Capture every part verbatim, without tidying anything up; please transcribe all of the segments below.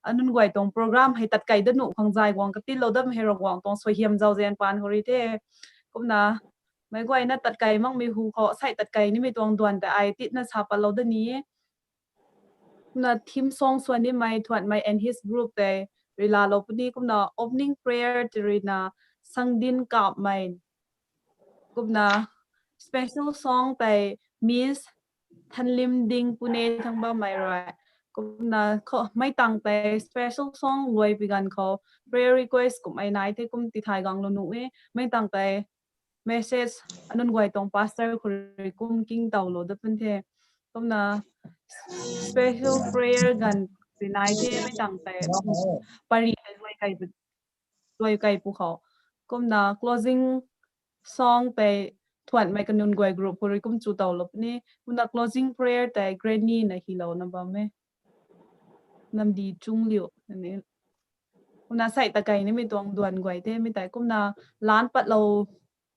anunc guay tuang program hei tatkei dat nuh khang zay guang katilou dat hei Ravguangc tuang suaihiam zauzian paan khou rui the. Kumna meic guayna tatkei makmei hu khou sei tatkei nimei tuang duan tei ai titna sa patlou dat ni e. Kumna theme song swan nimei Thuanmei and his group tei rui laalou puni. Kumna opening prayer tei ruina Sangdin Kapmei. Kumna special song tei Miss Thanlimding Pune thang bammei rui. Kumna mei tang tei special song luai pi ganv khou prayer request kummei nai the, kum tithay ganglou nuh e. Mei tang tei message anunc guay tuang pastor khou rui kum kingtowlou dat pun the. Kumna special prayer ganv rui nai the, mei tang tei pari tei luai kaipu khou. Kumna closing song tei Thuanmei kanunc guay group khou rui kum chutowlou puni. Kumna closing prayer tei Granny na hylouna bam e. Namdi Chungliu. Kumna sei tatkei nimei tuang duan guay the mei tei. Kumna lan patlou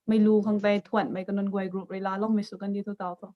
mei lu khang tei Thuanmei kanunc guay group rui laaloumei sw kandi thu taw tho.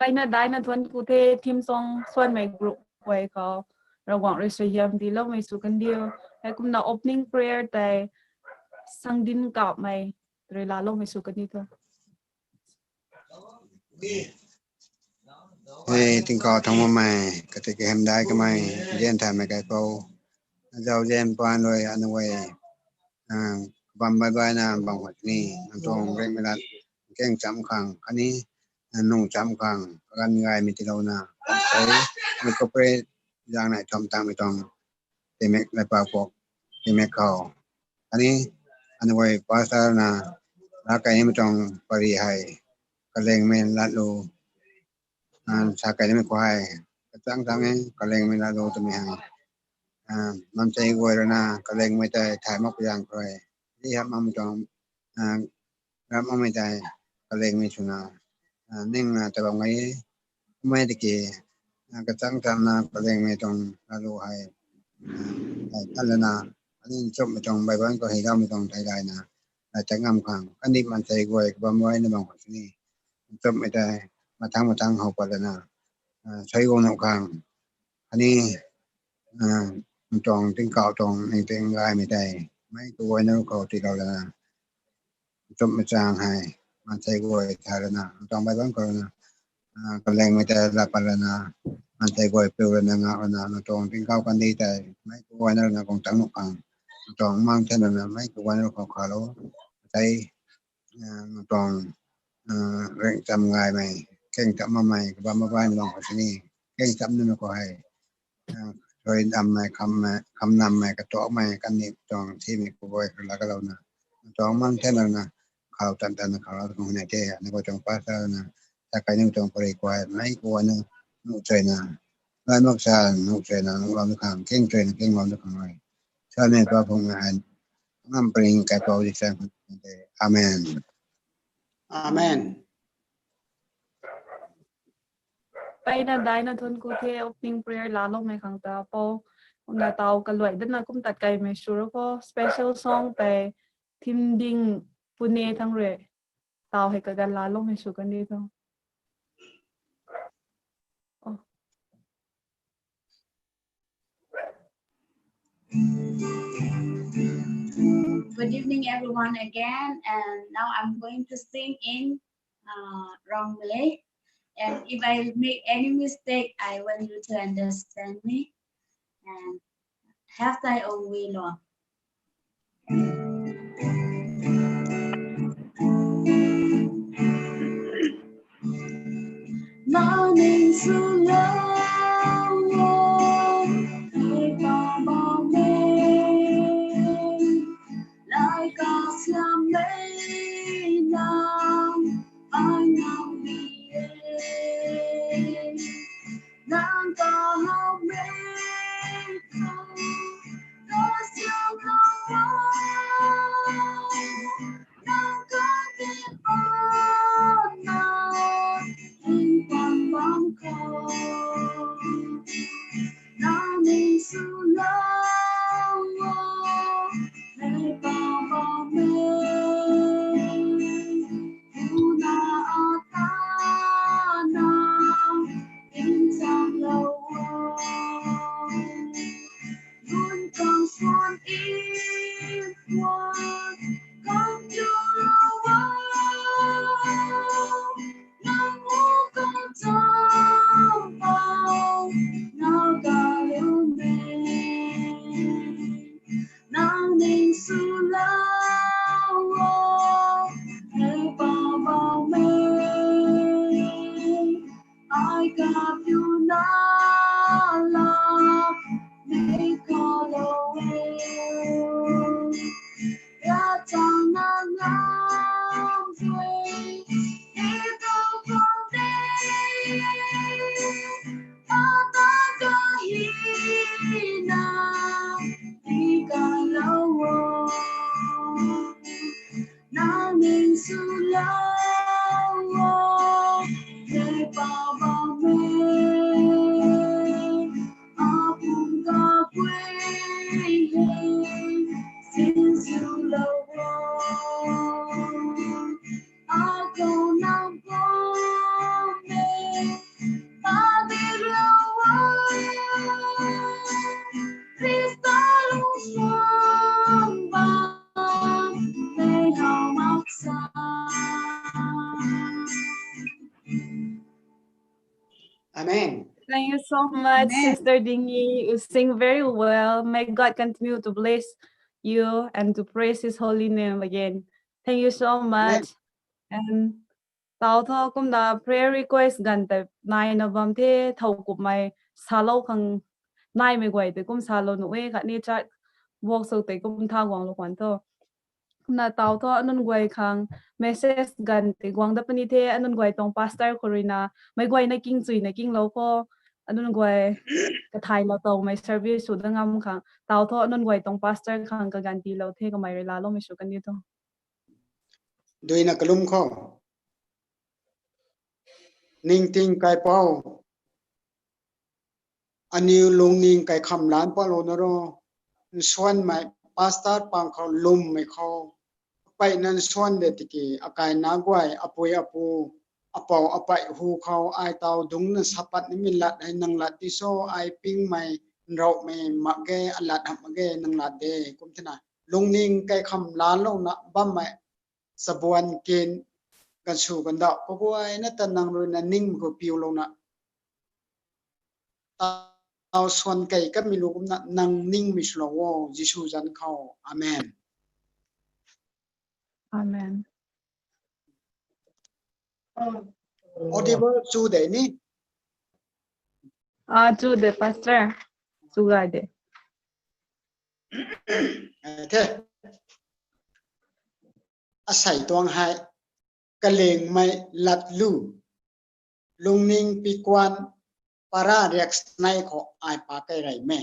Kaina daina thuan ku the, theme song swanmei group guay khou Ravguangc rui suaihiam tiiloumei sw kandiu. Hei kumna opening prayer tei Sangdin Kapmei rui laaloumei sw kandiu thu. Hei tingkauh thangmei, katik kahemdai kamei, zian thaymei kaipou, zauzian paan rui anwei, bam baibaina bam khat ni, nang tuang rengmei lat, keng cham khang, khatni, nung cham khang, kaganv gaymei tiilouna, sei, mi corporate, zang nai thom tangmei tuang, timek laipa pok, timek khou. Khatni, anwei pastor na, la kainimei tuang pari hei, kalengmei latlu, sa kainimei khou hei, kachang chang e, kalengmei latlu twmei hei. Mansei guay rui na, kalengmei tei thay mak pui zaeng khou rui, ri hap makmei tuang, ram makmei tei, kalengmei swna, ningna tabam ngai e. Kummei tiki, kachang changna kalengmei tuang latlu hei, hei tan lana, ani nchumhmei tuang Bible khou hei daumei tuang theilayna, hei tan ngam khang, kandih mansei guay kabam guayna bam khang sini, nchumhmei tei, mathang mathang how pat lana, sei guang nuh khang, Khatni, nang tuang tingkauh tuang ningting gaymei tei meic kaguayna rui khou tiilou lana, nchumh machang hei maansei guay thay lana, nang tuang baibang khou lana, kalengmei tei laa pat lana, maansei guay piu lana, ngak lana, nang tuang tingkauh kandih tei meic kaguayna rui na guang tang nuh khang, nang tuang mang than lana meic kaguayna rui khou khalou tei, nang tuang ringcham gaymei, keng cham makmei kabam bammei luang khou sini, keng cham nunc khou hei, rui nammei, kham nammei, katuakmei, kandih tuang simei kaguay khou laa kalouna, nang tuang mang than lana, khalou tan tanna khalou khang nei the, aniu guay tuang pastor na, takai nang tuang pary kuay meic kaguayna nuh chuina, lai mak sa nuh chuina nuhlou nu khang, keng chuina kenglou nu khang rui, samei pa phung na, ngam pary kaipouc di sang khang the. Amen. Amen. Peyna daina thuanc ku the opening prayer laaloumei khang ta pou. Kumna taw kaluai dana kum tat kaimei sw ro kho, special song tei Thimding Pune thang rui taw hei kagan laaloumei sw kan di tho. Good evening, everyone, again. And now I'm going to sing in uh, Rongmei. And if I make any mistake, I want you to understand me. And have thy own way, Lord. Nang ning swlou o, hei Poubauhmei. Lai kasiamhmei nang ai ngam di e. Nang kahawmei khou kasiamhlou o. Nang kandihpatna ringh pan bam khou, nang ning swlou o, hei Poubauhmei. Puna atana tingchanglou o. Lun kang swan in kwan kang kiulou o. Nang u kang cham pau na galiu me. Nang ning swlou o, hei Poubauhmei. Ai kapiuna la mei kalou e. Ravchangna ngam tui e tou khou de. Ata kahina di kalou o. Nang ning swlou o, hei Poubauhmei. Apum kaguay hei sinswlou o. Akhou nang pumei padiklou o. Khrista lungsuang bam tei how mak sa. Amen. Thank you so much, Amen. Sister Dingi. You sing very well. May God continue to bless you and to praise His holy name again. Thank you so much. Amen. And tau tho kumna prayer request ganv tei naina bam the, thow kumhmei salou khang naimei guay tei kum salou nuh e, khatni chat box tei kum tha guanglou khwan tho. Kumna tau tho anunc guay khang message ganv tei guang dat puni the, anunc guay tuang pastor khou ruina, meic guayna king chuina kinglou kho, anunc guay kathaylou towmei service sw dat ngam khang, tau tho anunc guay tuang pastor khang kaganv tiilou the, kamei rui laaloumei sw kan di tho. Duina kalum khou. Ningting kaipouc, aniw lungning kaikham lan patlou na ro, nsuanmei pastor pang khou lwmmei khou, peyna nsuan de tiki, akaina guay, apui apu, apou apei hu khou ai taw dungcna sa pat nimei lat hei nang lat di cho, ai pingmei, nraumei mak ge, alat hamh mak ge, nang lat de, kum thena. Lungning kaikham laalouna bammei, chabuan kin, gansu gandauh kaguayna ta nang ruina ningmei khou piulouna, taw suan kei kamei lu kumna nang ningmei swlou o, Jisu zanc khou. Amen. Amen. Audible chu de ni? Ah, chu de, Pastor. Chu gay de. Eh, the. Asei tuang hei, kalingmei latlu. Lungning pikuan para riak snei khou ai pa kei rey me.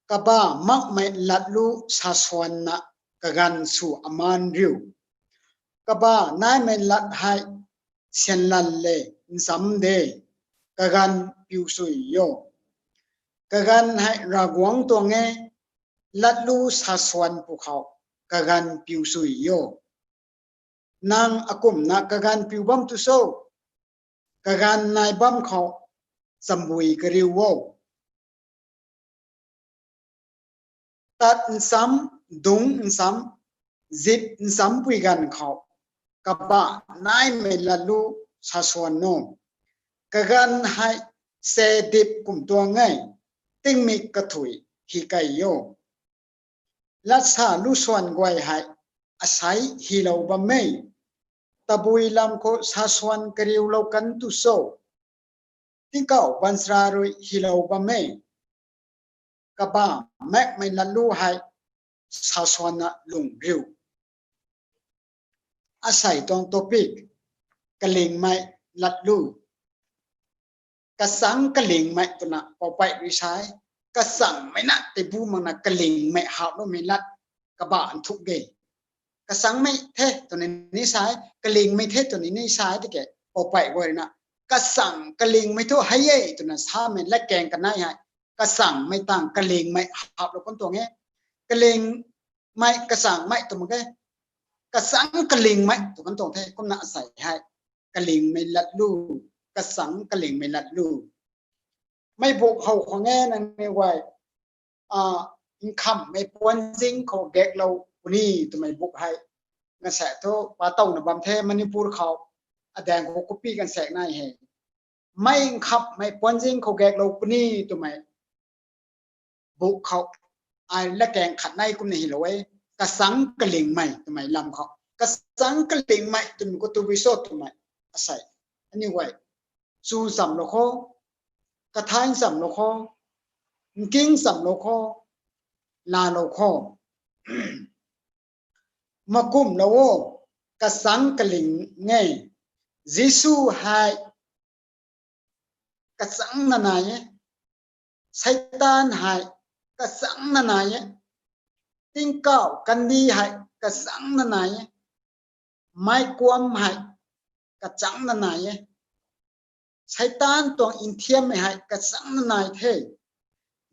Kaba makmei latlu sasuanna kaganv sw aman riu. Kaba naimei lat hei sianlan le ncham de, kaganv piu sui o. Kaganv hei Ravguangc tuang e, latlu sasuan pwkhou kaganv piu sui o. Nang akumna kaganv piu bam tu cho? Kaganv nai bam khou chambui kariu o. Tat ncham, dungc ncham, zip nchampui ganv khou, kaba naimei latlu sasuan o. Kaganv hei se dip kum tuang e, tingmik kathui hi kei o. Latsa lu suan guay hei asei hilou bam e. Tabui lam khou sasuan kariulou kan tu cho? Tingkauh baanchara rui hilou bam e. Kaba makmei latlu hei sasuanna lung riu. Asei tuang topic, kalingmei latlu. Kachang kalingmei twna poupei rui sa e. Kachangmei na tei bu makna kalingmei haploumei lat kaba nthuk ge. Kachangmei the twna ni sa e, kalingmei the twna ni sa e tiki, poupei guay rui na, kachang kalingmei thu hei e twna samei latkaeng kanei hei, kachangmei tang kalingmei haplou kan tuang e. Kalingmei kachangmei tw mak ge. Kachang kalingmei tw kan tuang the, kumna asei hei kalingmei latlu, kachang kalingmei latlu. Meic buk how khwang e nangniw guay, nkhamhmei puanzing khou gaeklou puni twmei buk hei, nganvsaekc thu patowna bam the Manipur khou, adaeng khou copy kan saek nai he. Mei nkhamhmei puanzing khou gaeklou puni twmei buk khou, ai latkaeng khat nai kumna hilou e, kachang kalingmei twmei lam khou. Kachang kalingmei twmei khou tabui cho twmei asei, aniu guay, chu nchamlou kho, kathay nchamlou kho, nking nchamlou kho, laalou kho. Makumlou o, kachang kaling e. Jisu hei kachangna nai e. Seitaan hei kachangna nai e. Tingkauh kandih hei kachangna nai e. Meikuam hei kachangna nai e. Seitaan tuang nthiammei hei kachangna nai the.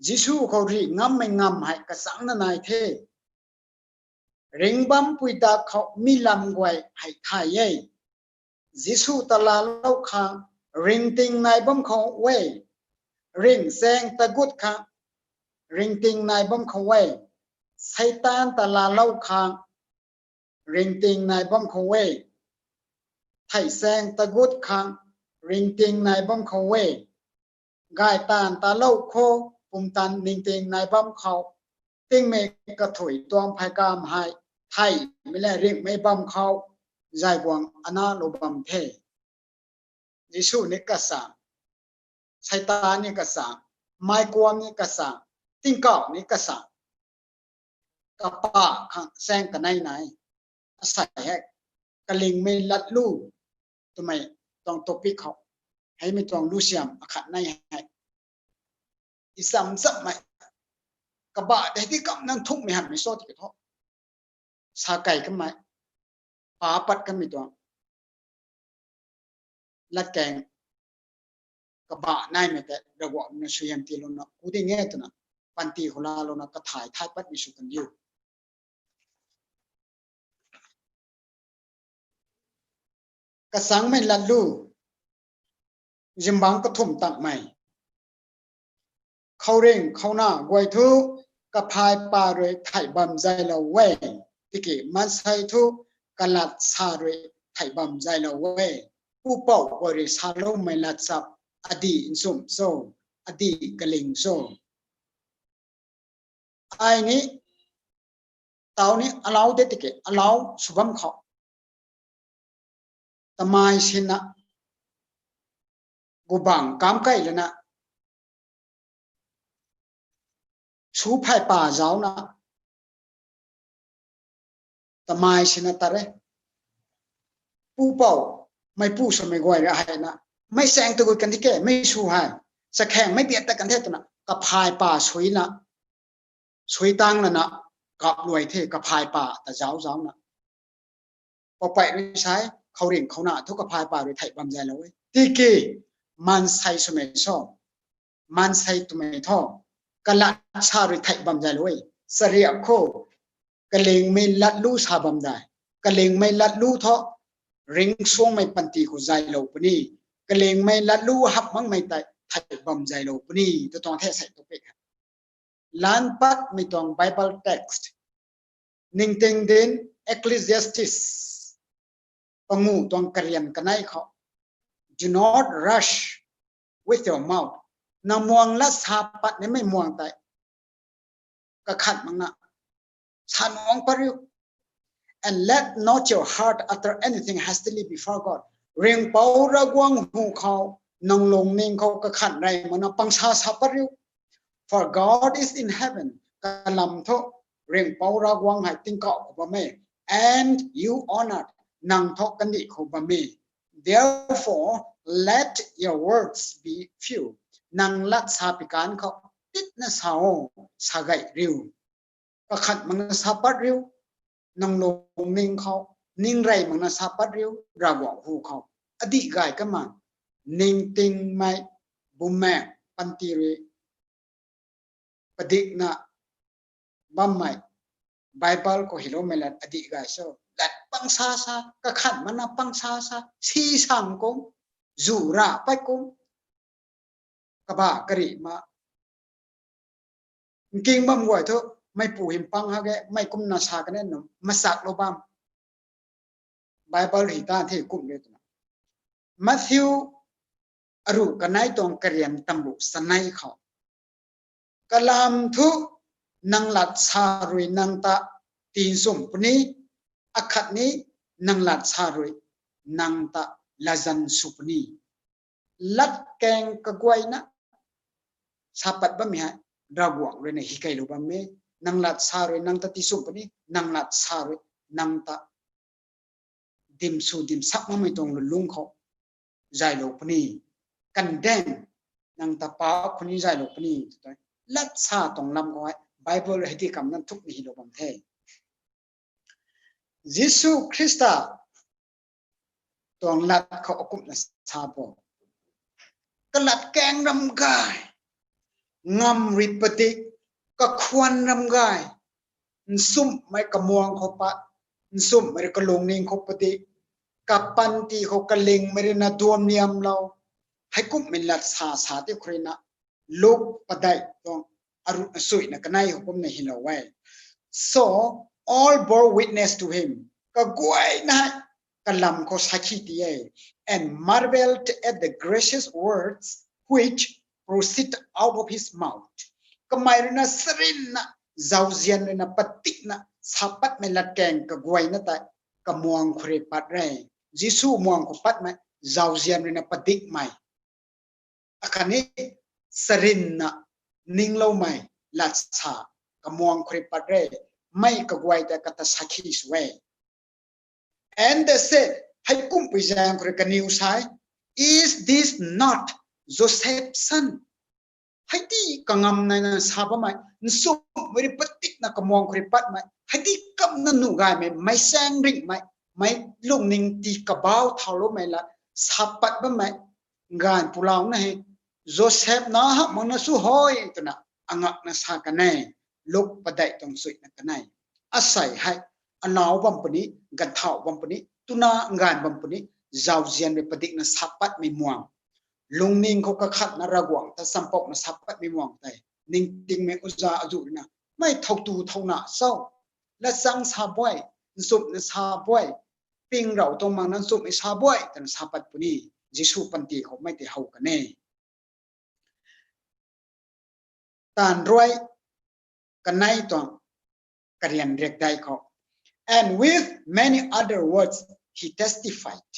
Jisu khou rih ngammei ngamv hei kachangna nai the. Ringh bampui dak khou mi lam guay hei thay e. Jisu ta laalou khang ringting nai bam khou e. Ringcchaeng tagut khang ringting nai bam khou e. Seitaan ta laalou khang ringting nai bam khou e. Theisaeng tagut khang ringting nai bam khou e. Gaytaanv talou khou, pumtan ningting nai bam khou, tingmei kathui tuang pheykamv hei theimei le ringhmei bam khou, zay guang ana lou bam the. Jisu ni kachang, Seitaan ni kachang, meikuam ni kachang, tingkauh ni kachang. Kapa khang chaeng kanei nai. Asei hei kalingmei latlu twmei tuang topic khou, heimei tuang lusiam akhat nai hei, icham chammei, kaba de di kam nang thukmei hamhmei cho tiki thu, sa kei kamei, pa pat kamei tuang latkaeng kaba naimei tei Ravguangc na suaihiam tiilouna ku ding e twna, panty khou laalouna kathay thay patmei sw kan diu. kachangmei latlu, zingbangc kathumh tangmei. Khouringh khouna guay thu, kaphay pa rui theih bam zaylou e. Tiki maansei thu, kalat sa rui theih bam zaylou e. Pupouc guay rui saloumei lat chap, adih nchumh cho, adih kaling cho. Ai ni, tau ni alau de tiki, alau sw bam khou, tamei sinna, gubang kamv key lana, su phay pa zaucna, tamei sinna tat re. Pupouc, meipu swmei guay rui hei na, mei chaeng tu gut kan di ke, mei sw hei, chakheng mei biat tat kan the twna, kaphay pa suina, sui tang lana, kap luai the, kaphay pa ta zauc zaucna. Poupey rui sa e, khouringh khouna thu kaphay pa rui theih bam zaylou e. Tiki, maansei swmei so, maansei twmei thu, kalat sa rui theih bam zaylou e. Chariak khou, kalingmei latlu sa bam de. Kalingmei latlu thu, ringcsuangmei panty khou zaylou puni. Kalingmei latlu hamh makmei tei theih bam zaylou puni. Tu tuang the sei topic hei. Lan patmei tuang Bible text. Ningting Din, Ecclesiastes panguh tuang karian kanei khou, do not rush with your mouth. Nang muang lat sa pat nimei muang tei, kakhat makna, sa nuang pat riu. And let not your heart utter anything hastily before God. Ringhpouc Ravguangc hu khou, nang lungning khou kakhat rey makna pangsa sa pat riu. For God is in heaven, kalam thu, Ringhpouc Ravguangc hei tingkauh khou bam e, and you on earth, nang thu kandih khou bam e. Therefore, let your words be few. Nang lat sa pi kan khou, titna sa o, sa gay riu. Kakhat makna sa pat riu, nang lungning khou, ning rey makna sa pat riu, Ravguangc hu khou. Adih gay kamei, ningtingmei, bumaeng panty rui, padikna, bammei, Bible khou hyloumei lat adih gay so. Lat pangsa sa, kakhat makna pangsa sa, si sang kum, zu ra pat kum, kaba karih ma. Nking bam guay thu, meipu hym pang ha ge, mei kumna sa kan e num, masaklou bam. Bible hei ta the kum le twna. Matthew aruh kanei tuang karian tamruh sanei khou, kalam thu nang lat sa rui nang ta tinchumh puni, akhatni nang lat sa rui nang ta latzan sw puni. Latkaeng kaguayna sa pat bammei hei, Ravguangc rui na hi keylou bam e. Nang lat sa rui nang ta tinchumh puni, nang lat sa rui nang ta dim sw dim sak makmei tuang lulung khou zaylou puni. Condemn, nang ta paap khou ni zaylou puni. Lat sa tuang lam khou hei, Bible hei ti kamna thukmei hylou bam the. Jisu Khrista tuang lat khou akumhna sa bo. Kalatkaeng ram gay, ngamv rui padik, kakhwan ram gay, nchumhmei kamuang khou pat, nchumhmei rui kalungning khou padik, kapanty khou kalingmei rui na duam niamlou, heikumhmei lat sa sa ti khou rui na, Luk padeih tuang aruhna suina kanei khou kumna hylou e. So all bore witness to him. Kaguayna kalam khou sakhi ti e. And marveled at the gracious words which proceed out of his mouth. Kamei rui na sarinna, zauzian rui na padikna sa patmei latkaeng kaguayna tei kamuang khou rui pat re. Jisu muang khou patmei, zauzian rui na padikmei, akhatni sarinna ningloumei lat sa, kamuang khou rui pat re. Mei kaguay tei kata sakhi sw e. And they said, heikumhpui zaeng khou rui kaniw sa e, is this not Joseph's son? Hei ti kangam naina sa bammei, nchumhmei rui patikna kamuang khou rui patmei, hei ti kamna nuh gaymei, meic chaeng ringhmei, meic lungning ti kabau thauloumei lat sa pat bammei, nganv pulouna hei, Joseph na hamh makna sw hoi twna angakna sa kan e. Luk padeih tuang suina kanei. Asei hei, anau bam puni, ganvthau bam puni, twna nganv bam puni, zauzian rui padikna sapatmei muang, lungning khou kakhatna Ravguangc ta champouna sapatmei muang tei, ningtingmei uza azuh ruina, mei thow tu thow na cho, latchang sa buai, nchumhna sa buai, ping rau tuang mang na nchumhmei sa buai twna sapat puni, Jisu panty khou mei tei how kan e. Taanv ruai kanei tuang karian riak dai khou, and with many other words he testified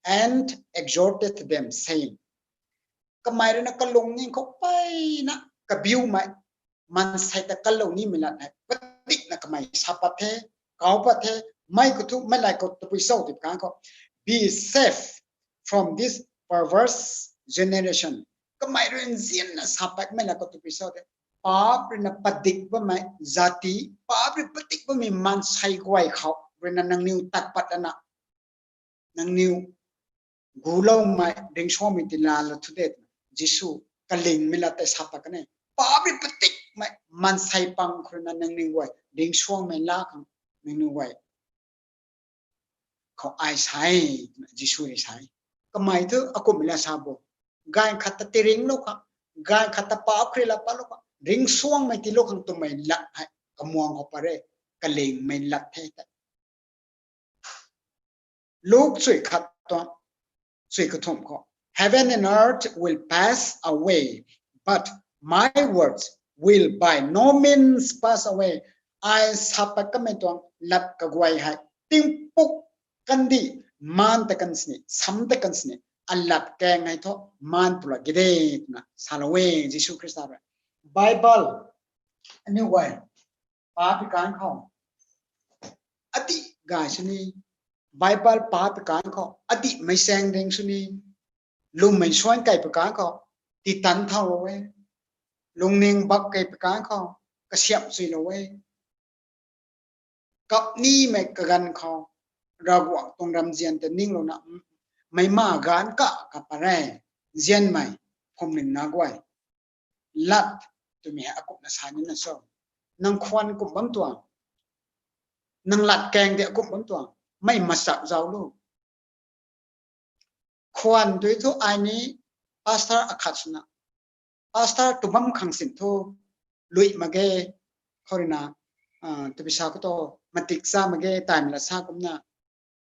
and exhorted them, saying, kamei ruina kalungning khou peyna kabiumei, maansei ta kalou nimei lat hei padikna kamei sa pat the, kau pat the, mei khou thu mei lai khou tabui cho tip kan khou, be saved from this perverse generation. Kamei rui nzianna sa patmei lat khou tabui cho the, paap ruina padik bammei jati, paap rui padik bammei maansei guay khou ruina nangniw tat pat lana, nangniw guloumei ringcsuangmei ti laa la thu de, Jisu kalingmei lat tei sa pat kan e. Paap rui padikmei maansei pang khou ruina nangniw guay ringcsuangmei laa khang nangniw guay khou ai sa e, Jisu rui sa e. Kamei thu akumhmei lat sa bo, ganv khat ta tiringlou khang, ganv khat ta paap khou rui lat patlou khang, ringcsuangmei tiilou khang twmei lat hei kamuang khou pat re, kalingmei lat the tei. Luk chui khat tuang chui kathumh khou, heaven and earth will pass away, but my words will by no means pass away. Ai sa pat kamei tuang lat kaguay hei tingpuk kandih, maan ta kan sini, sam ta kan sini, alat kaeng hei thu maan pula gide twna salou e Jisu Khrista rui. Bible aniu guay papi kan khou adih gay sini, Bible papi kan khou adihmei chaeng ring sini, lwmmei suan kei pi kan khou titan thaulou e, lungning bak kei pi kan khou kasiamh chuilou e. Kapnimei kaganv khou Ravguangc tuang ramzian ta ninglouna, meic ma ganv ka ka pat re, nzianmei phwamling na guay. Lat twmei hei akumhna sa nina cho? Nang khwan kum bam tuang, nang lat kaeng de akum bam tuang, mei machak zauc lu. Khwan tui thu ai ni pastor akhat swna, pastor tw bam khang sin thu lui mak ge, khou ruina, tabui sa khou tu matik cha mak ge, taimei la sa kumna,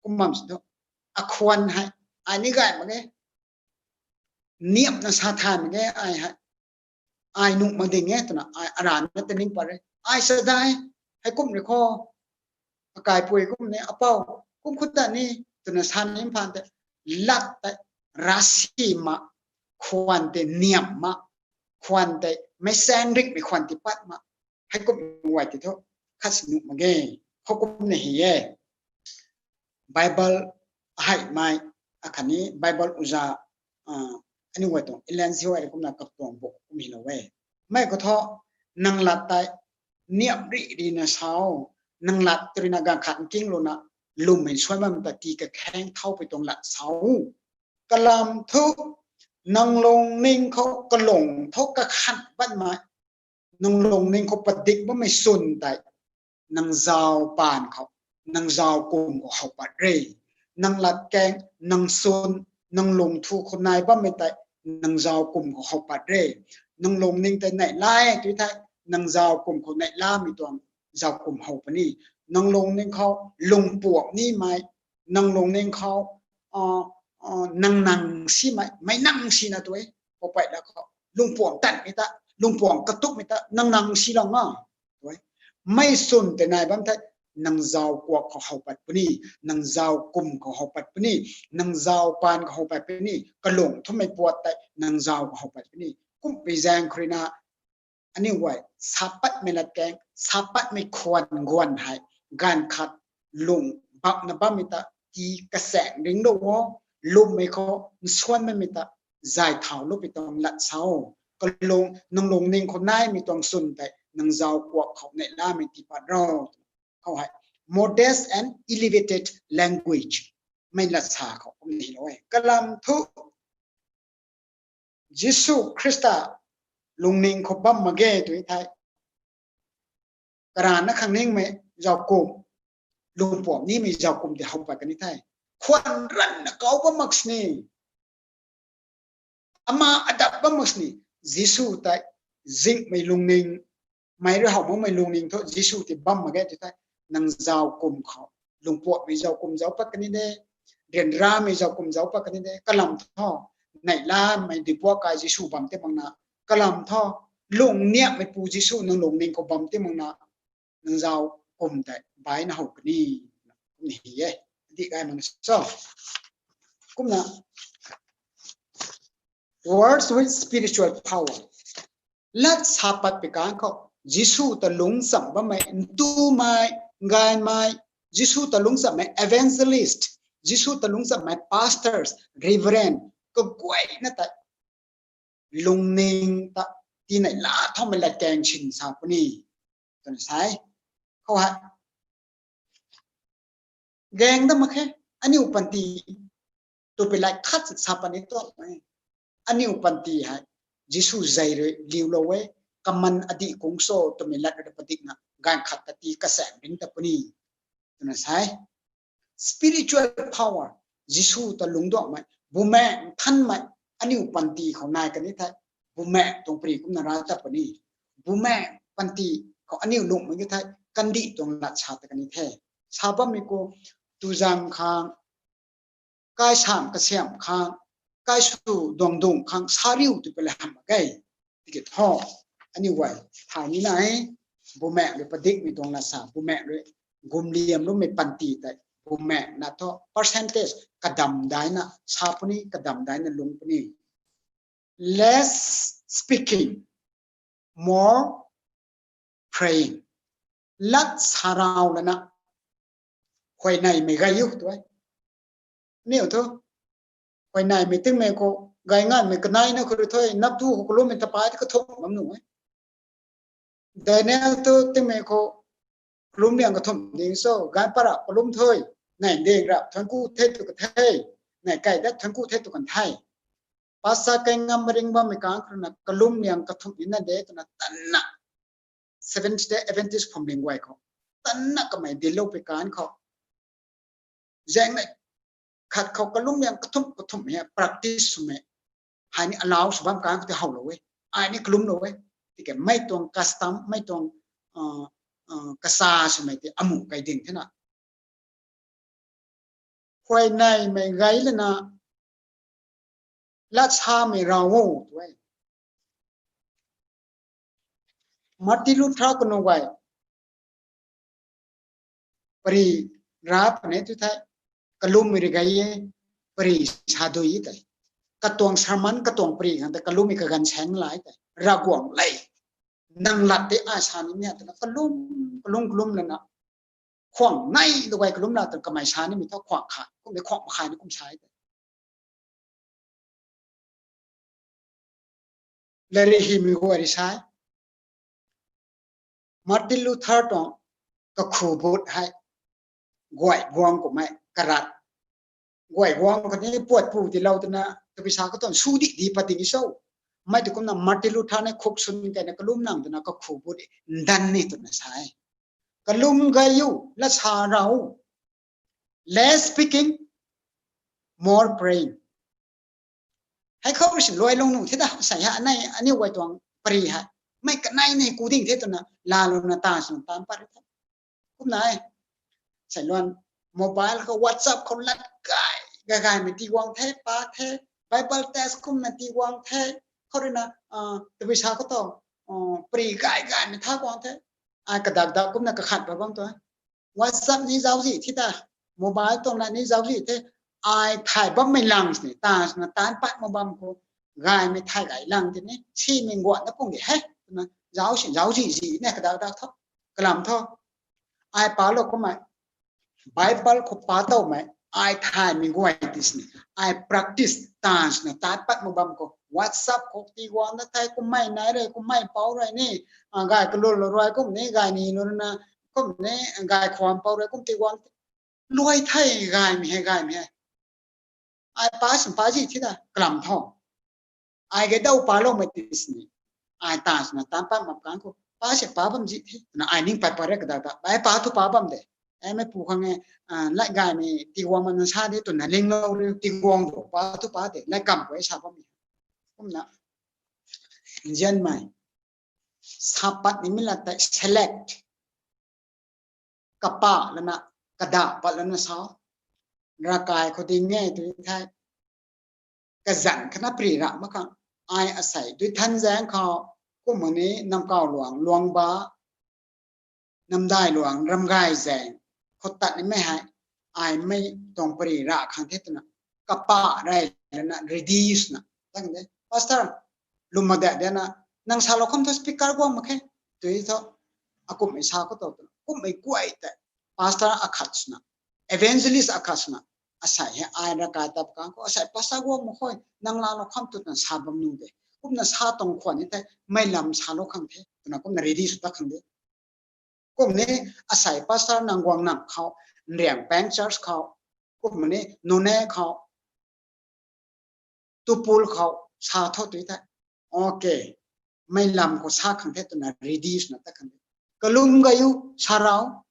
kum bam sin thu, akhwan hei ai ni gay mak ge, niamhna sa thay mak ge, ai hei, ai nuh mak ding e twna ai aranna ta ning pat re. Ai sa dai, heikum rui khou, akaipui kum ni, apou, kum khut ta ni, twna sa ni mphan tei, lat tei rasi ma, khwan tei niamh ma, khwan tei meic chaeng ringhmei khwan tei pat ma, heikum guay tei thu khat si nuh mak ge, khou kumna hi e. Bible aheimei, akhatni Bible uza, aniu guay tuang Ellen G. White kumna kaptuang bu kum hilou e. Mei khou thu, nang lat tei niamh rih rihna sau, nang lat tei ruina ganv khat nkinglouna, lwmmei suan bam ta tii kakhaeng thau pui tuang lat sau. Kalam thu, nang lungning khou kalung thu kakhan banmei, nang lungning khou padik bammei swn tei, nang zau paan khou, nang zau kum khou how pat re. Nang latkaeng, nang swn, nang lungthu khou nai bammei tei, nang zau kum khou how pat re. Nang lungning tei neihla e tu thei, nang zau kum khou neihlamei tuang zau kum how puni. Nang lungning khou lungpuam nimei, nang lungning khou, nang nang simei, meic nang sina tu e, poupey la khou lungpuam tanmei ta, lungpuam katupmei ta nang nang silou nga tu e. Mei swn tei nai bam thei, nang zau kuak khou how pat puni, nang zau kum khou how pat puni, nang zau paan khou how pat puni, kalung thumei puat tei nang zau khou how pat puni. Kumpui zaeng khou ruina, aniu guay, sa patmei latkaeng, sa patmei khwan guan hei, ganv khat lung bakna bammei ta tii kasaeng ringlou o, lwmmei khou nsuan bammei ta zay thau lupui tuang lat sau. Kalung, nang lungning khou naimei tuang swn tei nang zau kuak khou neihlamei tii pat ro. Khou hei, modest and elevated language, mei lat sa khou kum ni lou e. Kalam thu, Jisu Khrista lungning khou bam mak ge tu thei, karana khang ningmei zau kum, lungpuam nimei zau kum tei how pat kan ni thei, khwan ranna kau bam mak sini. Ama adap bam mak sini. Jisu tei zingmei lungning, mei rui how makmei lungning thu Jisu tei bam mak ge tw thei, nang zau kum khou, lungpuakmei zau kum zau pat kani de, ryanramei zau kum zau pat kani de, kalam tho, neihlamei duipuak kai Jisu bam ti makna, kalam tho, lungniamhmei pu Jisu nang lungning khou bam ti makna, nang zau kum tei baina how kani, kum ni e, di gay mang so. Kumna, words with spiritual power. Lat sa pat pi kan khou, Jisu ta lungcham bammei, ntumei, gaymei, Jisu ta lungchammei evangelist, Jisu ta lungchammei pastors, reverend, kaguayna tei lungning ta tinei la thaumei lat kaeng sin sa puni. Twna sai. Khou hei. Gaeng da mak khe, aniu panty, tw pi lat khat sa puni tu e. Aniu panty hei, Jisu zei rui liulou e, kaman adih kung so twmei lat rui padikna, gaeng khat ta ti kasaeng ring ta puni. Twna sai. Spiritual power, Jisu ta lungduangmei, Bumaengh Nthanmei, aniu panty khou nai kani the, Bumaengh tuang pari kumna ra ta puni. Bumaengh panty khou aniu lungmei ki the, kandih tuang lat sa ta kani the. Sa bammei khou, tuzang khang, kaisam kasiam khang, kaisu duangdung khang, sa riu tw pi lat hamh mak ge. Tiki thu, aniu guay, thay ni nai, Bumaengh rui padikmei tuang lat sa, Bumaengh rui gumliam lumei panty tei, Bumaengh na thu percentage kadam daina sa puni, kadam daina lung puni. Less speaking, more praying. Lat sa rau lana, huayneymei gay u tu e. Aniu thu, huayneymei tingmei khou, gay nganmei kaneina khou rui thu, nap tu khou kalummei tapai ti kathumh bam nuh e. Daniel tu tingmei khou, kalum liang kathumh ding so, gay para kalum thu, nei ding rap thuanc ku the tw ka the, nei kai dat thuanc ku the tw kan the. Pasa kai ngam ring bammei kan khou na kalum liang kathumh ni na de twna tanna, Seventh Day Adventist phwamling guay khou, tanna kamei dilou pi kan khou, zaengnei khat khou kalum liang kathumh kathumh hei practice swmei, hei ni allow sw bam kan khou ti howlou e, ai ni kalumlou e. Tiki mei tuang custom, mei tuang, kasa swmei ti amu kai ding thena, huayneymei gay lana, lat samei rau o tu e. Martin Luther kanu guay, pari ra pune tu the, kalummei rui gay e, pari sa dui tei, katuang sermon, katuang pari khang tei kalummei kaganv saeng lai tei, Ravguangc le, nang lat tei ai sa ni nia twna kalum, kalum, kalum lana, khwang nei tu guay kalum la twna kamei sa nimei thu khwang khat, kum de khwang makhai ni kum sa tei. Lari himei guay ri sai. Martin Luther tuang kakhu but hei, guay guang kummei karat, guay guang khatni puat pu tilou twna, tabui sa katuang su di di pat ding so. Mei tu kumna Martin Luther ni khuk swn kaina kalum nang twna kakhu but ndan ni twna sai. Kalum gay u, lat sa rau, less speaking, more praying. Hei khou rui sin luailung nuh the da, sei ha, anei aniu guay tuang pari hei, mei kanei nei ku ding the twna lalouna ta swna tan pat ri the. Kumna e, sei luan mobile khou, WhatsApp khou lat gay, gay gaymei tiguang the, pa the, Bible test kumna tiguang the, khou ruina, tabui sa khou tu, pari gay gaymei tha guang the, ai kadak dak kumna kakhat pat bam tu. WhatsApp ni zauczi thi ta, mobile tuang na ni zauczi the, ai thay bammei lang sini, ta swna tan pat mak bam khou, gaymei thay gay lang tini, simei guan na pung di he, twna zauc si, zauczi zi ne kadak dak thu, kalam thu. Ai palou kummei, Bible khou pa towmei, ai thaymei guay ti sini, ai practice ta swna tan pat mak bam khou, WhatsApp khou tiguang na the, kummei nai rui, kummei pou rui ni, gay kalulou rui kum ni, gay ni lou na, kum ni, gay khwan pou rui kum tiguang, luai the, gaymei hei, gaymei hei. Ai pa sin pa zi thi ta, kalam thu. Ai gay dau paloumei ti sini, ai ta swna tan pat mak kan khou, pa sin pa bam zi thi, na ai ning pat pat re kadak ta, ai pa thu pa bam de. E, mei pu khang e, a, lai gaymei tiguang ma na sa de twna linglou riu, tiguang do pa tu pa de, lai kam khou e sa bammei. Kumna, nzianmei, sa pat nimei lat tei select, kapa lana, kada pat lana sa. Ravkai khou ding e tu thei, kazanc khana pari ra mak khang, ai asei dui than zaeng khou, kumna ni namkau luang, luang ba, namdai luang, ramgay zaeng khou tat nimei hei, ai mei tuang pari ra khang the twna, kapa rey lana reduce na, tang de. Pastor, lwm mak de de na, nang salou kham thu speaker guang mak khe, tui thu, akumhmei sa khou tu twna, kumhmei guay tei, pastor akhat swna, evangelist akhat swna, asei hei ai ravkai tap kang khou, asei pastor guang mak khe, nang laalou kham tu twna sa bam nu de. Kumna sa tuang khwan ni tei, mei lam salou khang the twna, kumna ready sw ta khang de. Kumna ni asei pastor nang guang nam khou, Nriangpeng church khou, kumna ni Noney khou, Tupul khou, sa tho tui thei. Okay. Mei lam khou sa khang the twna ready swna ta khang de. Kalum gay u, sa rau.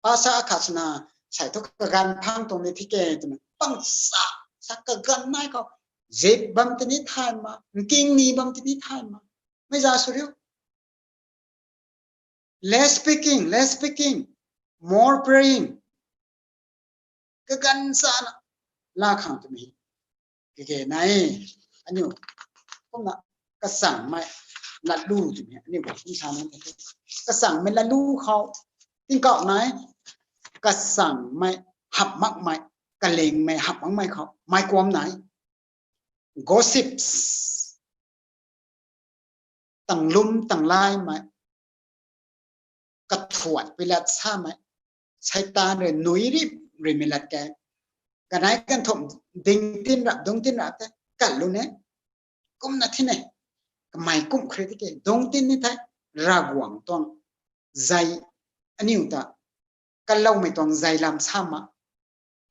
Pastor akhat swna, sai thu kaganv phang tuang ni thi ke twna. Pang sa, sa kaganv nai khou. Zip bam tini thay ma, nking ni bam tini thay ma. Mei za sw riu. Less speaking, less speaking, more praying. Kaganv sana la khang twmei. Kage nai, aniu, kumna, kachangmei latlu twmei, aniu, kum sa na, kachangmei latlu khou, tingkauh nai, kachangmei, hap makmei, kalingmei, hap makmei khou, meic kuam nai, gossips, tanglum tanglaimei, kathuat pilat samei, Seitaan rui nui ri, rimei lat ke. Kanei kan thumh ding tin rap, dung tin rap te, kan lu ne. Kumna thi ne. Kamei kum khri ti ke, dung tin ni thei, Ravguangc tuang zei, aniu ta, kaloumei tuang zei lam sa ma.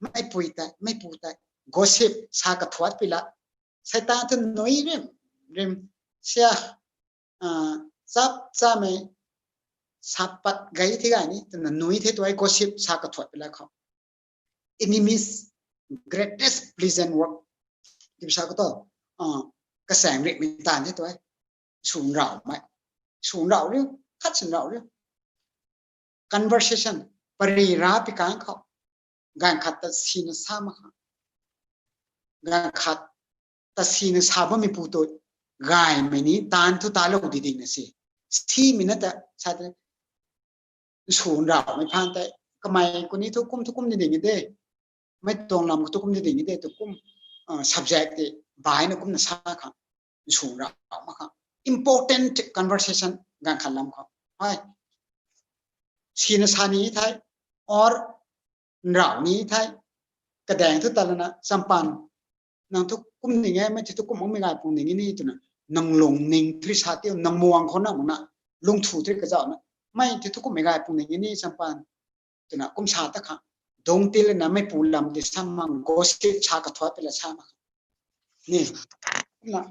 Meipui tei, meipu tei, gossip sa kathuat pilat. Seitaan tu nui rim, rim, sia, a, chap chamei, sa pat gay thi gay ni, twna nui the tu e gossip sa kathuat pilat khou. Enemies greatest pleasant work. Tip sa khou tu, a, kasaeng rimei taan the tu e. Sunrau mei. Sunrau riu, khat sunrau riu. Conversation, pari ra pi kang khou. Ganv khat ta sina sa mak khang. Ganv khat ta sina sa bammei pu tu, gaymei ni taan thu talou di ding na si. Simei na ta, sa te, sunraumei phaan tei, kamei kuni thu kum thu kum di ding de. Mei tuang lam thu kum di ding de, tu kum, a, subject tei, baina kumna sa khang. Sunrau mak khang. Important conversation ganv khat lam khou. Hai. Sina sa ni thei, or nrau ni thei, kadaeng thu talana, champan, nang thu kum ning e, mei thu kum makmei gay pung ning e ni twna, nang lung ning thri sa tiu, nang muang khou na muna, lung thu thri kazauh na, mei thu kum mei gay pung ning e ni champan, twna kum sa ta khang. Dung ti lana meipu lam ti sa mang, gossip sa kathuat pilat sa mak khang. Ni, na,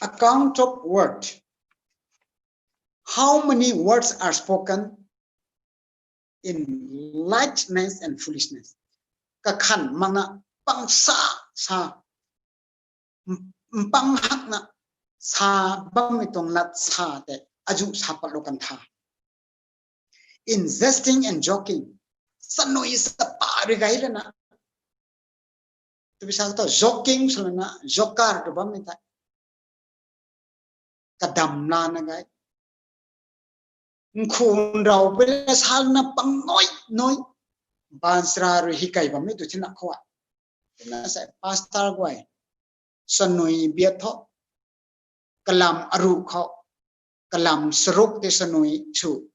a count of word. How many words are spoken in lightness and foolishness? Kakhan makna pang sa, sa, m-, mpang hakna sa bammei tuang lat sa tei, azu sa pat lou kan tha. In jesting and joking, sanui sa pa ri gay lana. Tw bisa ta joking swlana, joker tw bammei tei. Kadam lana gay. Nkhun rau pela salna pang noi noi. Bansra rui hi kai bammei tu thina khou a. Tina sa pastor guay. Sanui biat tho. Kalam aru khou. Kalam saruk te sanui su.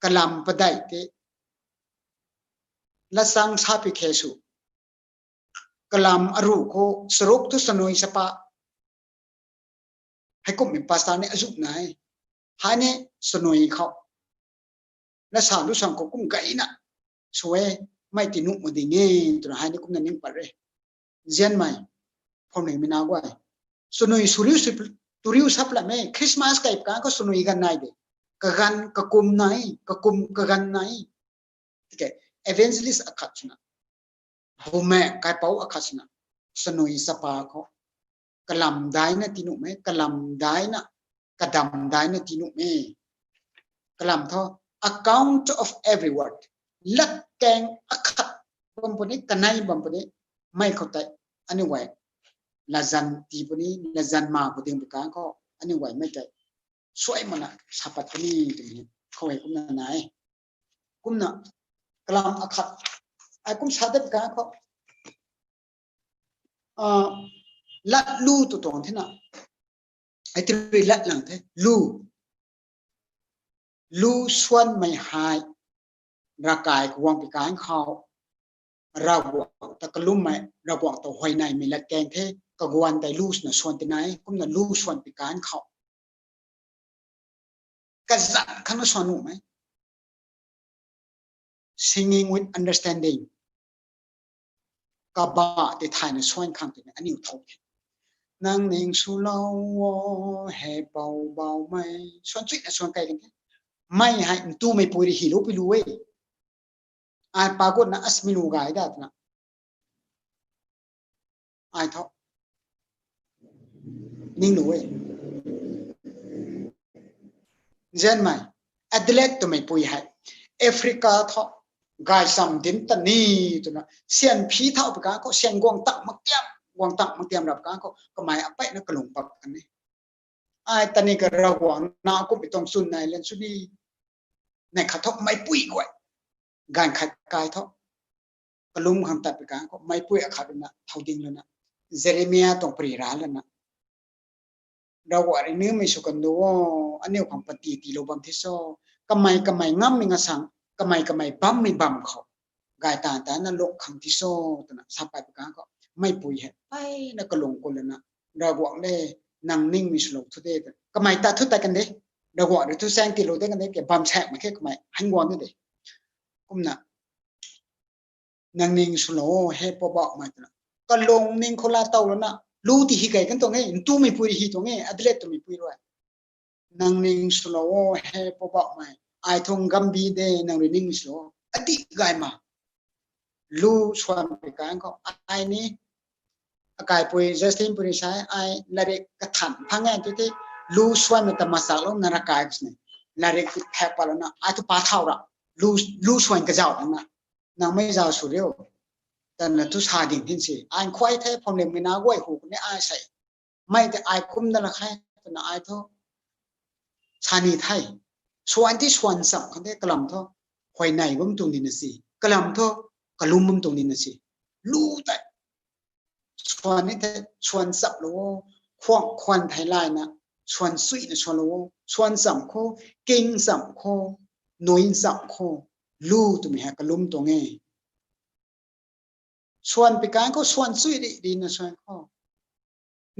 Kalam padai te. Lasang sapi khe su. Kalam aru khou saruk tu sanui sapa. Heikumhmei pastor ni azu nai. Hai ni sanui khou. Lasa lu sang khou kum gayna. Sw e, mei ti nuh ma ding e, twna hai ni kumna ning pat re. Nzianmei, phwamling mei na guay. Sanui suriu sip-, turiu sap lam e, Christmas kai kang khou sanui gan nai de. kaganv kakum nai, kakum kaganv nai. Tiki evangelist akhat swna, bumaeng kaipouc akhat swna, sanui sapa khou kalam daina tinuhmei, kalam daina, kadam daina tinuhmei. Kalam thu, account of every word. Latkaeng akhat bam puni, kanei bam puni, mei khou tei, aniu guay, latzan tii puni, latzan ma khou ding pi kang khou, aniu guay mei tei suai mana sa pat puni twmei khou hei kumna nai. Kumna kalam akhat, ai kum sa dat kang khou, ah, lat lu tu tuang thena, ai ti rui lat lang the, lu. Lu swanmei hei, ravkai khou guang pi kang khou, Ravguangc ta kalummei, Ravguangc ta huayneymei latkaeng the, kaguan tei lu swna swan ti nai, kumna lu swan pi kang khou kazat khang na swan nuhmei. Singing with understanding. Kaba tei thayna swan khang twna aniu thow the. Nang ning swlou o, he Poubauhmei. Swan chuina swan kai kan the. Mei hei ntumei pui rui hylou pi lu e. Ai pa gutna asmi lu gay da twna. Ai thu ning lu e. Nzianmei, Adelaide twmei pui hei Africa thu gaychamv dinc ta ni twna, syan phi thau pi kang khou, syan guang tang mak tiam, guang tang mak tiam rap kang khou, kamei apeina kalung pak kan e. Ai ta ni ka Ravguangc na kummei tuang chwn nai lan sw ni. Neih khat thu meipui guay, ganv khat kai thu kalum khang tat pi kang khou, meipui akhat rui na thow ding lana, Jeremia tuang pari ra lana, Ravguangc rui nimei sw kan du o, aniu khang panty tiilou bam the so, kamei kamei ngammei ngasang, kamei kamei bammei bam khou, gay taanv taanna lung khang the so, twna sa pat pi kang khou, meipui hei peina kalung ku lana, Ravguangc le, nang ningmei swlou thu de, kamei ta thu tat kan de, Ravguangc rui thu chaeng tiilou de kan de, ke bam saekmei khe kamei han guang de de. Kumna, nang ning swlou o, he Poubauhmei twna, kalung ning khou la tow lana, lu ti hy kei kan tuang e, ntumei pui rui hy tuang e, Adelaide twmei pui rui. Nang ning swlou o, he Poubauhmei, ai thu ngambi de, nang rui ningmei swlou o. Adih gay ma. Lu swan pi kang khou, ai ni, akaipui Justin pui rui sa e, ai latrik kathan phang e tu the, lu swanmei ta masaklou na ravkai khou sini. Latrik ti thak pat lana, ai thu pa thau ra, lu, lu swan kazauh lana, nang mei zauh sw riu, twna thu sa ding thin si. Ai nkhuay the, phamlimmei na guay hu kani ai sei. Mei tei ai kum da la khe, twna ai thu sa ni the. Swan ti swan cham khang the, kalam thu huayney bam tuang nina si. Kalam thu kalum bam tuang nina si. Lu tei swan ni the, swan chaplou o, khwang khwan thei layna, swan chuina swanlou o, swan cham khou, king cham khou, nui cham khou, lu twmei hei kalum tuang e. Swan pi kang khou, swan chui ri rina swan khou,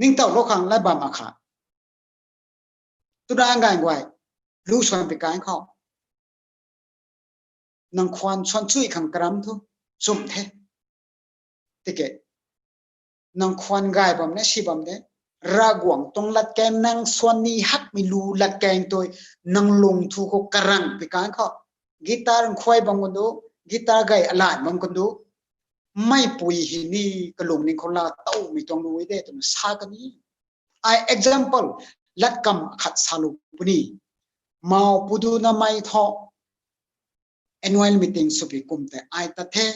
ningtowlou khang lat bam akhat. Twna ganv guay, lu swan pi kang khou, nang khwan swan chui khang karam thu, chum the. Tiki, nang khwan gay bam na si bam de, Ravguangc tuang latkaeng nang swan ni hakmei lu latkaeng tui, nang lung thu khou karang pi kang khou, guitar nkhuay bam kan du, guitar gay alay bam kan du, meipui hei ni kalung ning khou la towmei tuang lu de twna sa kani. Ai example, latkam khat salou puni. Mou pudu na mei thu, annual meeting swpi kum tei ai tat the,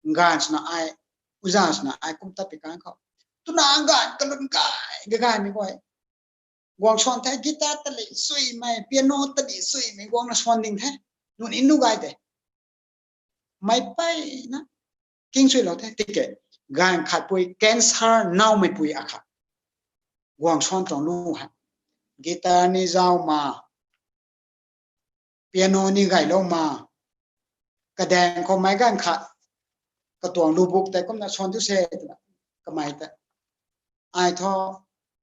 nganv swna ai, uza swna ai kum tat pi kang khou, twna nganv kalun gay, gagaymei guay, guang swan the, guitar tali chuimei, piano tali chuimei guangna swan ding the, nunc in nu gay de. Mei peina king chuilou the, tiki, ganv khatpui cancer nowmeipui akhat, guang swan tuang lu hei, guitar ni zau ma, piano ni gaylou ma, kadaeng khou meic ganv khat, katuang lubuk tei kumna swan tu se twna, kamei tei, ai thu,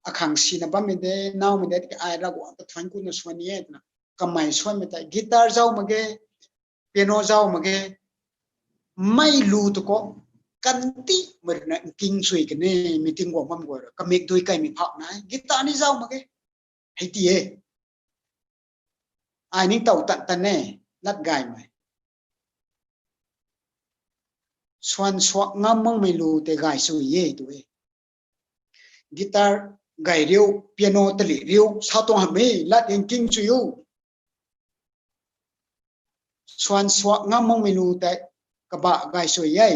akhang sina bammei de, nowmei de, tiki ai Ravguangc ta thuanc kuna swan ni e twna, kamei swanmei tei guitar zau mak ge, piano zau mak ge, mei lu tu khou, kandihmei rui na nking chui kani, meeting guang bam guay rui kamik dui kaimei phauh nai, guitar ni zau mak ge, hei ti e. Ai ningtow tan tan e, lat gaymei. Suan suak ngam makmei lu tei gay sui e tu e. Guitar gay riu, piano tali riu, sa tuang hamh e, lat ing king sui u. Suan suak ngam makmei lu tei kabah gay sui e.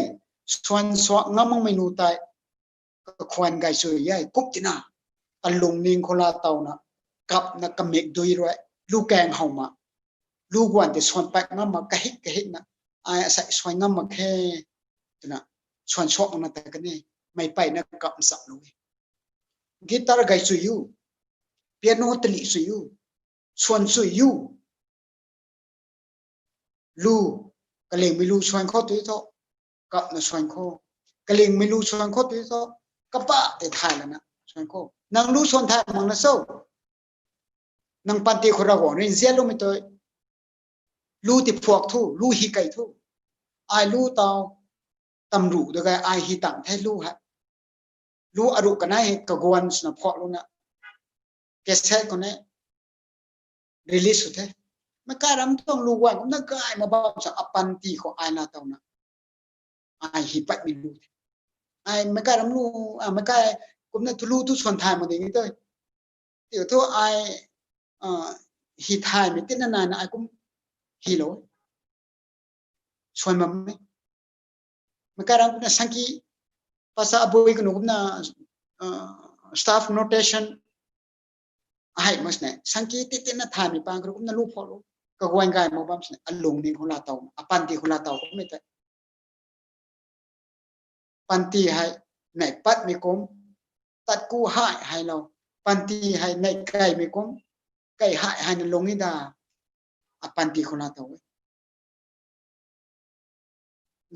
Suan suak ngam makmei lu tei kakhwan gay sui e. Kum tina, kalungning khou laa towna, kapna kamik dui rui, lu kaeng how ma, lu guan tei suan pat ngam mak kahik kahikna, ai asei suan ngam mak khe, twna, suan suak makna ta kan e, mei peyna kap nchamlou e. Guitar gay sui u, piano tali sui u, suan sui u. Lu, kalingmei lu suan khou tu tho, kapna suan khou. Kalingmei lu suan khou tu tho, kapa tei thay lana suan khou. Nang lu suan thay makna cho? Nang panty khou Ravguangc rui nzianloumei tei, lu tiphuak thu, lu hi kei thu. Ai lu taw, tamruh da gay ai hi tang the lu hei. Lu aruh kanei hei kaguan swna phuak luna, cassette khou ni release sw the. Meic kai ram tuang lu guan kumna gay mak bam sa, apanty khou ai laa towna, ai hi patmei lu the. Ai meic kai ram lu, a, meic kai kumna thu lu thu suan thay mak ding e tei. Tiu thu ai, a, hi thaymei tina naina ai kum hilou. Suan bam e. Meic kai ram kumna sangki, pastor abui kanu kumna, a, staff notation, ahei mak sini, sangki ti tina thaymei pang kru kumna lu phuak lu, kaguan gay mak bam sini, alungning khou laa tow, apanty khou laa tow kummei tei. Panty hei neih patmei kum, tat ku hei hei lou, panty hei neih keimei kum, kei hei heina lung e da, apanty khou laa tow e.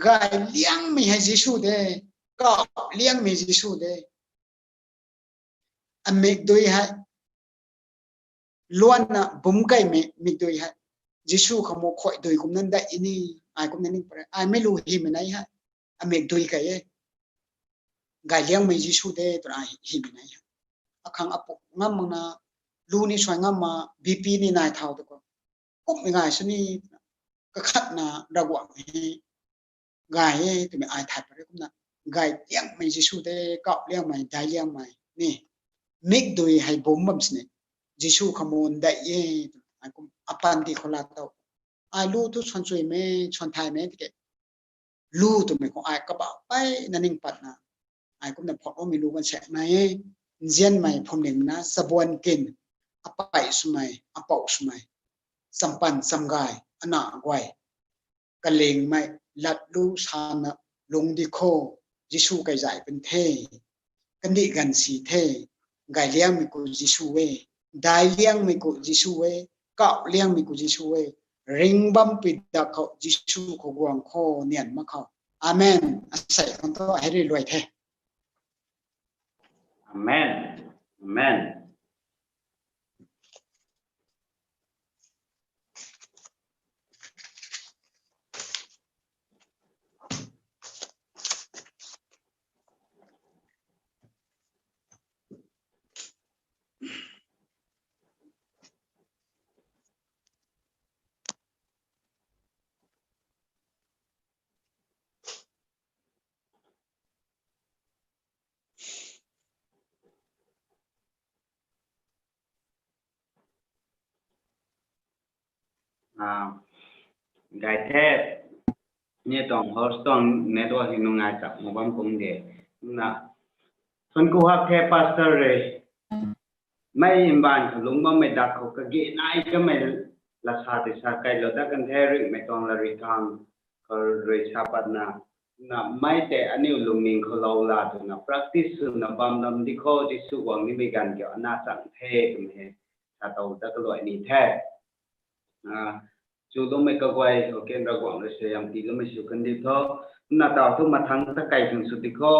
Gay liangmei hei Jisu de, kau liangmei Jisu de. Amikdui hei, luanna bumc keimei mikdui hei, Jisu khou mu khuay dui kumna dai ni, ai kumna ning pare, ai mei lu himei nai hei, amikdui kei e. Gay liangmei Jisu de twna ai himei nai hei. Akhang apu ngam makna, lu ni suan ngam ma, BP ni nai thau tei khou, kummei gay sini, kakhatna Ravguangc hei gay e twmei ai thay pare kumna, gay liangmei Jisu de, kau liangmei, dai liangmei ni, mikdui hei bumc bam sini, Jisu khou mu dai e twna ai kum apanty khou laa tow. Ai lu thu suan chuimei, suan thaymei tiki, lu twmei khou ai kabah peyna ning patna, ai kumna phuakloumei lu kan sek nai e. Nzianmei phwamlingna, chabuan kin, apey swmei, apou swmei, champan chamgay, ana guay, kalingmei, lat lu sana lungc di kho, Jisu kei zay pun the, kandih ganv si the, gay liangmei khou Jisu e, dai liangmei khou Jisu e, kau liangmei khou Jisu e, ring bampui dak khou Jisu khou guang kho, nian mak khou. Amen. Asei khang thu hei rui luai the. Amen. Amen. Gay the, ni tuang host tuang network hei nungai chak mak bam kum de. Na, thuanc ku hak the pastor rui. Mei mbaanv khou lungc bammei dak khou kage nai kamei lasa tei sa kailou dat kan the, ringhmei tuang lari khang khou rui sa patna. Na mei tei aniu lungning khou lou la twna practice swna bam lam di kho, Jisu guang nimei ganv kiu ana chang the twmei hei sa tow dat kaluai ni the. Chuloumei kaguay khou ken Ravguangc rui suaihiam tiiloumei sw kan di tho. Na taw thu mathangc ta kei khang sw di kho.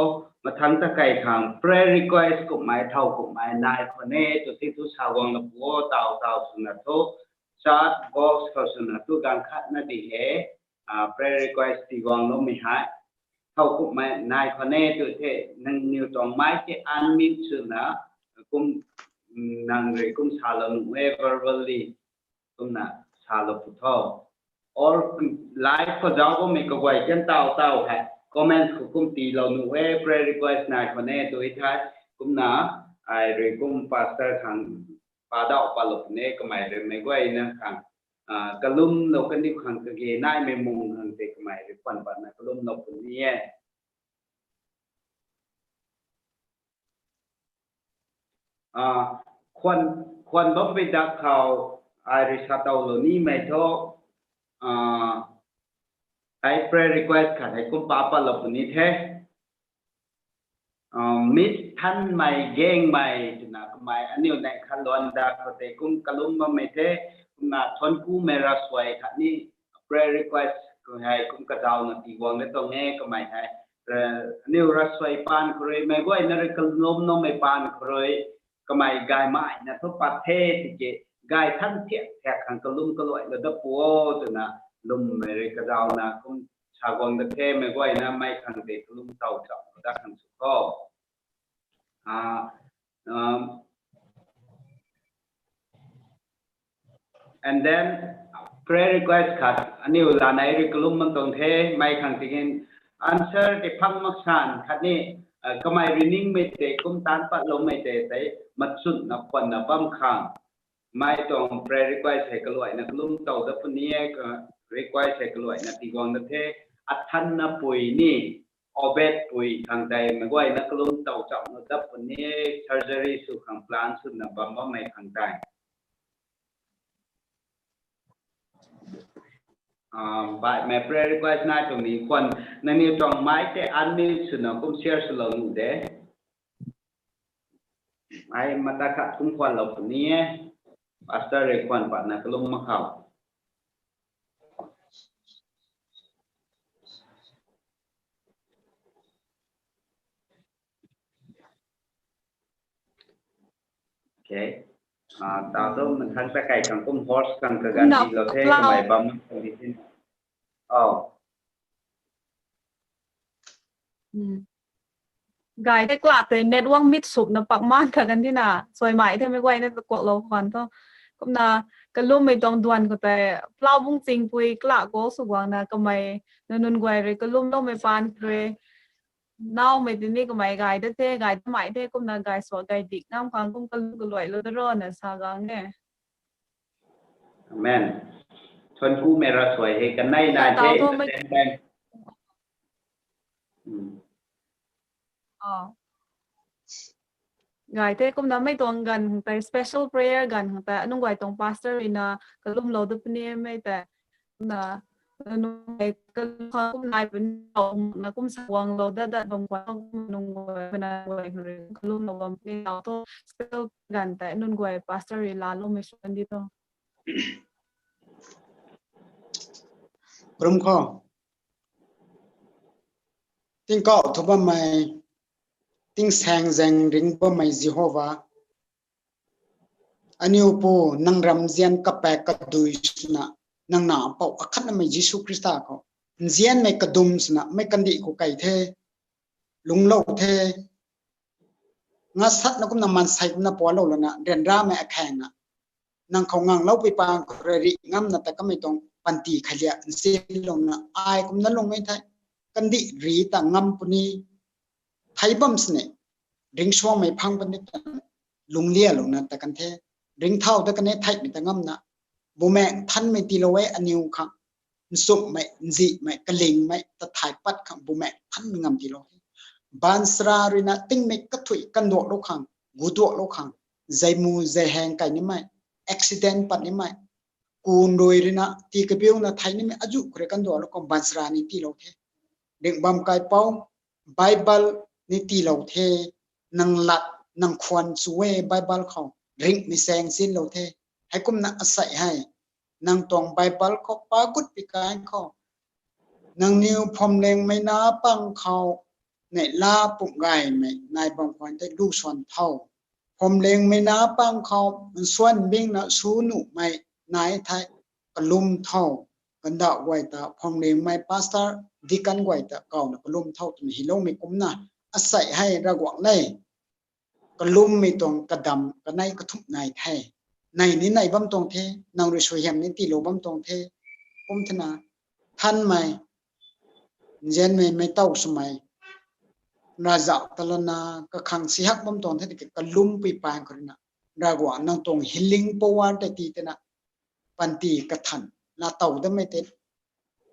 Mathangc ta kei khang prayer request kummei, thow kummei nai khwan e tw ti thu sa guang la pu o, taw taw swna thu chat box khou swna thu ganv khatna di he, prayer request tii guangloumei hei. Thow kummei nai khwan e tw the, nangniw tuang mei ke unmute swna, kum, nang rui kum salou nuh e verbally. Kumna salou pu tho. Or live khou zauc bammei kaguay kan taw taw hei comments khou kum tiilou nuh e, prayer request nai khou ne tu thei, kumna ai rui kum pastor khang padauh patlou puni e, kamei rui meic guayna khang kalumlou kaniw khang kage naimei mung khang tei kamei rui khwan patna kalumlou puni e. Khwan, khwan bammei dak khou ai rui sa towlou nimei thu, ai prayer request khat hei kum pa patlou puni the. Miss Thanmei Gangmei twna kamei aniu neih khat luan dak khou tei kum kalum bammei the, kumna Thankumei Ravsuai khatni prayer request khou hei kum kazauhna tiguang da tuang e kamei hei. Aniu Ravsuai paan khou rui meic guayna rui kalum naumei paan khou rui kamei gaymei na thu pat the tiki, gay than thiak thiak khang kalum kaluailou dat pu o twna lwmmei rui kazauhna kum sa guang da the, meic guayna mei khang tei kalum tow cham dat khang sw kho. And then prayer request khat aniu lanei rui kalum bam tuang the, mei khang tingin answer tei phang mak san khatni kamei rui ningmei tei kum taanc patloumei tei tei machunna khwanna bam khang mei tuang prayer request hei kaluaina kalum tow dat puni e, request hei kaluaina tiguang da the. Athanna pui ni, Obed pui khang tei meic guayna kalum tow cham dat puni e, surgery sw khang plan swna bam bammei khang tei. Baihmei prayer request nai tuang ni khwan nangniw tuang mei tei unmute swna kum share swlou nuh de. Ai mata khat kum khwanlou puni e. Pastor rui khwan patna kalum mak khou. Okay. Tau tu mthang ta kai khang kum host khang kaganv tiilou the, kamei bam khang di tin. Gay the kla tei network mit supna pakman kha kan tina, suaimei the meic guayna kuaklou khwan thu. Kumna kalummei tuang duan khou tei, Plau Bungchingpui kla call sw guangna kamei, nunc guay rui kalumloumei paan rui, naumei tini kamei gay da the, gay damei the, kumna gay suak gay dik ngam khang kum kalum kaluailou da ro na sa gang e. Amen. Thuanku mei Ravsuai hei kanei nai the, gay the kumna mei tuang ganv khang tei special prayer ganv khang tei anunc guay tuang pastor ruina kalumlou dat puni mei tei. Na, nunc guay kalum khang kum nai puni na kum sa guanglou dat dat bam khwan nunc guay na guay khang rui kalumlou bam puni tau thu special ganv tei nunc guay pastor rui laaloumei sw kan di tho. Rum kho. Tingkauh thu bammei, tingsaeng zaeng ring bammei Jihova, aniu Pu, nang ramzian kapaek kadui swna, nang na pou akhatnamei Jisu Khrista khou nzianmei kadum swna mei kandih khou kai the, lungclou the, ngasatna kumna maansei kumna pualou lana ryanramei akhaengna nang khou nganglou pui pang khou rui rih ngamna ta kamei tuang panty khaliak nsinlouna ai kumna lungmei thei kandih rih ta ngam puni thei bam sini, ringcsuangmei phang puni ta lunglialouna ta kan the, ringcthau ta kan e theihmei ta ngamna, Bumaengh Nthanmei tiilou e aniw khang, nchumhmei, nzihmei, kalingmei ta thay pat khang Bumaengh Nthanmei ngam tiilou the. Baanchara ruina tingmei kathuih kanduaklou khang, guduaklou khang, zeimu zeihaeng kai nimei, accident pat nimei, kun rui ruina tii kabiuna thei nimei azuh khou rui kanduaklou khang baanchara ni tiilou the. Ringhbam kaipouc, Bible ni tiilou the, nang lat, nang khwan chu e Bible khou, ringhmei chaeng chinlou the. Heikumna asei hei, nang tuang Bible khou pa gut pi kan khou, nangniw phuamlingmei na pang khou, neihla pumh gaymei nai bam khwan tei lu suan tho. Phuamlingmei na pang khou nsuan bingna su nuhmei nai thei kalum tho. Kandauh guay ta phuamlingmei pastor, deacon guay ta kawna kalum tho twna hyloumei kumna, asei hei Ravguangc le, kalummei tuang kadam kanei kathumh nai the. nei ni nei bam tuang the, nang rui suaihiam ni tiilou bam tuang the. Kum thena, thanmei, nzianmei, mei taw swmei, ravzauh talana, kakhang sihak bam tuang the, tiki kalum pui pang khou rui na, Ravguangc nang tuang healing power tei ti tena, panty kathan, na taw damei tei,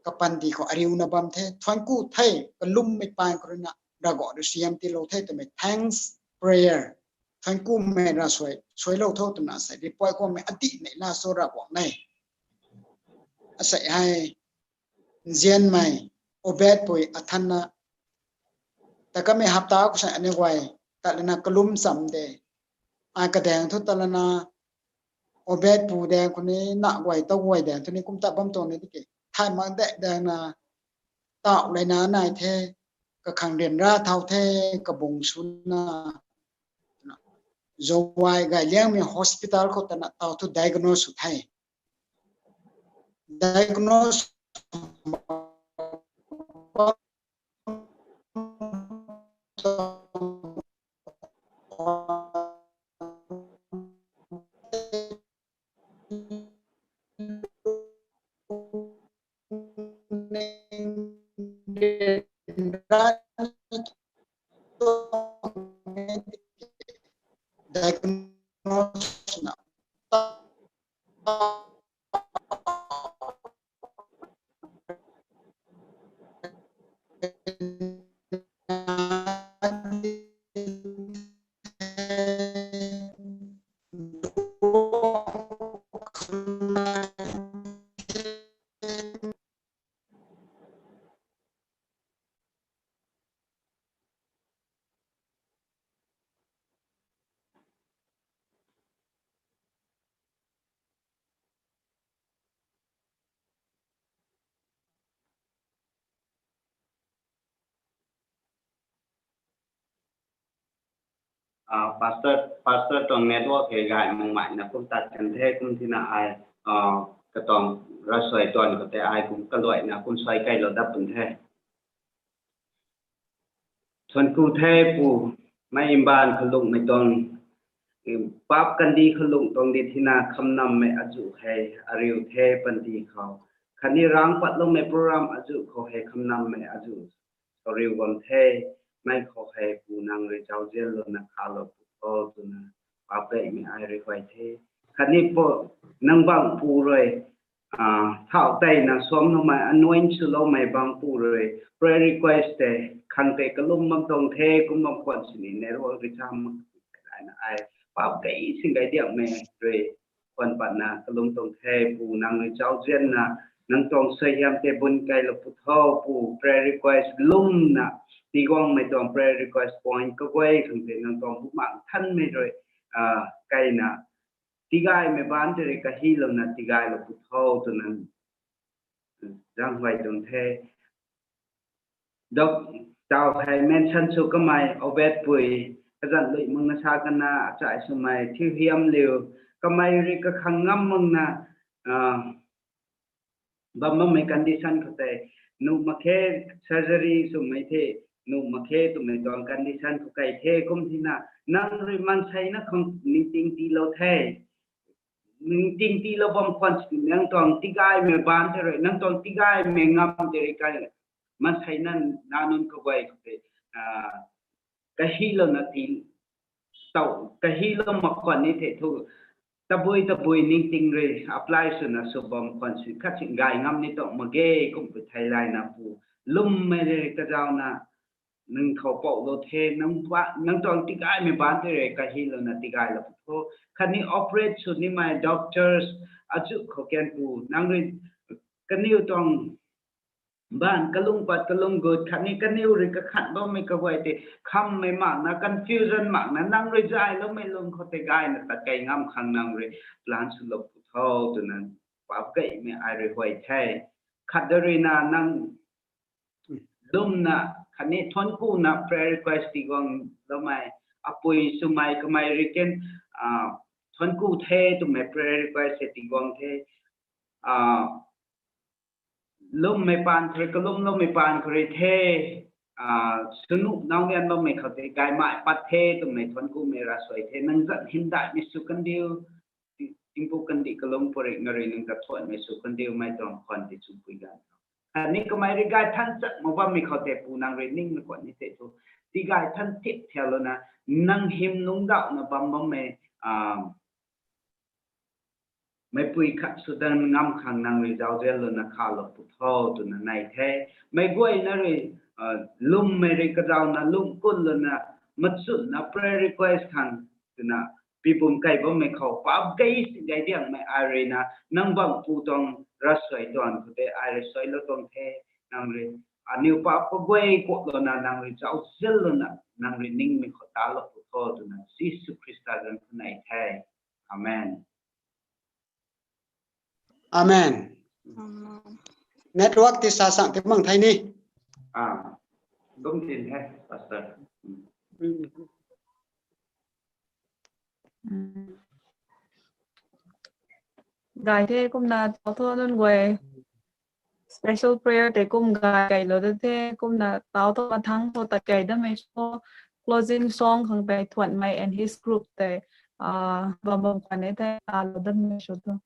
kapanty khou ariuna bam the, thuanc ku the, kalummei pang khou rui na, Ravguangc rui suaihiam tiilou the twmei thanks prayer. Thuanc kumei ra suai, suailou tho twna sei, report kummei adih nei la so Ravguangc nei. Asei hei, nzianmei, Obed pui athanna, ta kamei hapta khou sei aniu guay, tatlana kalum cham de. Ai kadaeng thu tatlana, Obed pu daeng khou ni, na guay, taw guay daeng thu ni, kum ta bam tuang ni tiki. Thay mak de daengna, taw leina nai the, kakhang ryanra thau the, kabung swna, Jowai Gailiangmei hospital khou tana taw thu diagnose sw the. Diagnose diagnose na. Ah, pastor, pastor tuang network hei gay makmei na kum tat kan the, kum thina ai, ah, katuang rasuai tuan khou tei ai kum kaluaina kum suai kailou dat pun the. Thuanc ku the pu, mei mbaanv khou lungmei tuang, paap kandih khou lung tuang di thina khamnammei azuh hei ariu the panty khou. Khatni rang patloumei program azuh khou hei khamnammei azuh ariu bam the, mei khou hei pu nang rui zauzianlouna khalou pu tho twna paap gaymei ai rui huay the. Khatni pu, nang bangc pu rui, ah, thau teina suamloumei anoint swloumei bangc pu rui prayer request tei khang tei kalum bam tuang the, kum bam khwan sini network rui cham mak, ai paap gay sing gay diakmei rui khwan patna kalum tuang the, pu nang rui zauzianna, nang tuang suaihiam tei bun kailou pu tho, pu prayer request lumna, tiguangmei tuang prayer request point kaguay khang tei nang tuang Bumaengh Nthanmei rui, ah, kaina, tigaymei baanc tei rui kahilouna tigaylou pu tho twna zang huay tuang the. Dok, taw hei mention sw kamei Obed pui, kazanc lui mak na sa kana achai swmei thiu hiam liu, kamei rui kakhang ngam mak na, ah, bam bammei condition khou tei, nuh mak khe, surgery swmei the, nuh mak khe twmei tuang condition khou kai the, kum thina, nang rui maanseina khang ningting tiilou the. Ningting tiilou bam khwan sini nang tuang tigaymei baanc tei rui, nang tuang tigaymei ngam tei rui kai, maanseina na nunc kaguay khou tei, ah, kahilouna ti, taw, kahilou mak khwan ni the thu, tabui tabui ningting rui apply swna sw bam khwan sini khat si gay ngam ni tuang mak ge, kumpui theilayna pu, lummei rui kazauna, nang khou pouhlou the, nang ba, nang tuang tigaymei baanc tei rui kahilouna tigaylou pu tho. Khatni operate sw nimei doctors, azuh khou kan pu, nang rui kaniw tuang baanv kalung pat kalung gut, khatni kaniw rui kakhan bammei kaguay tei khammei makna, confusion makna, nang rui zayloumei lung khou tei gayna tat kei ngam khang nang rui plan swlou pu tho twna paap gaymei ai rui huay the. Khat da ruina nang lumna, khatni thuanc kuna prayer request tiguangloumei, apui swmei kamei rui kan, ah, thuanc ku the twmei prayer request hei tiguang the, ah, lummei paan khou rui, kalumloumei paan khou rui the, ah, swnuh nau lian bammei khou tei gaymei pat the twmei thuanc kumei ravsuai the, nang zat hymdaihmei sw kandiu, Tingpuk kandih kalung puri ngarui nang ta thuanmei sw kandiumei tuang khwan ti chwmpui gan. Khatni kamei rui gay than chak mak bammei khou tei Pu nang rui ning na khwan ni tei thu, ti gay than tip thialouna, nang hym nungc dauhna bam bammei, ah, meipui khat sw dan ngam khang nang rui zauzian louna khalou pu tho twna nei the. Meic guayna rui, ah, lwmmei rui kazauna lung kun louna machunna prayer request khang twna pibum kai bammei khou paap gei si gei diangmei ai rui na nang bang pu tuang ravsuai tuang khou tei ai rui suailou tuang the. Nang rui aniw paap kaguay kuaklouna nang rui zauzian louna nang rui ningmei khou talou pu tho twna Jisu Khrista zanc khou nei the. Amen. Amen. Amen. Network ti sa sang ti mang thei ni. Ah, dum tin the, Pastor. Gay the kumna tau tho nunc guay. Special prayer tei kum gay kailou da the kumna tau tho mathang tho tat kai damei sw. Closing song khang tei Thuanmei and his group tei, ah, bam bam khwan e the talou damei sw tho.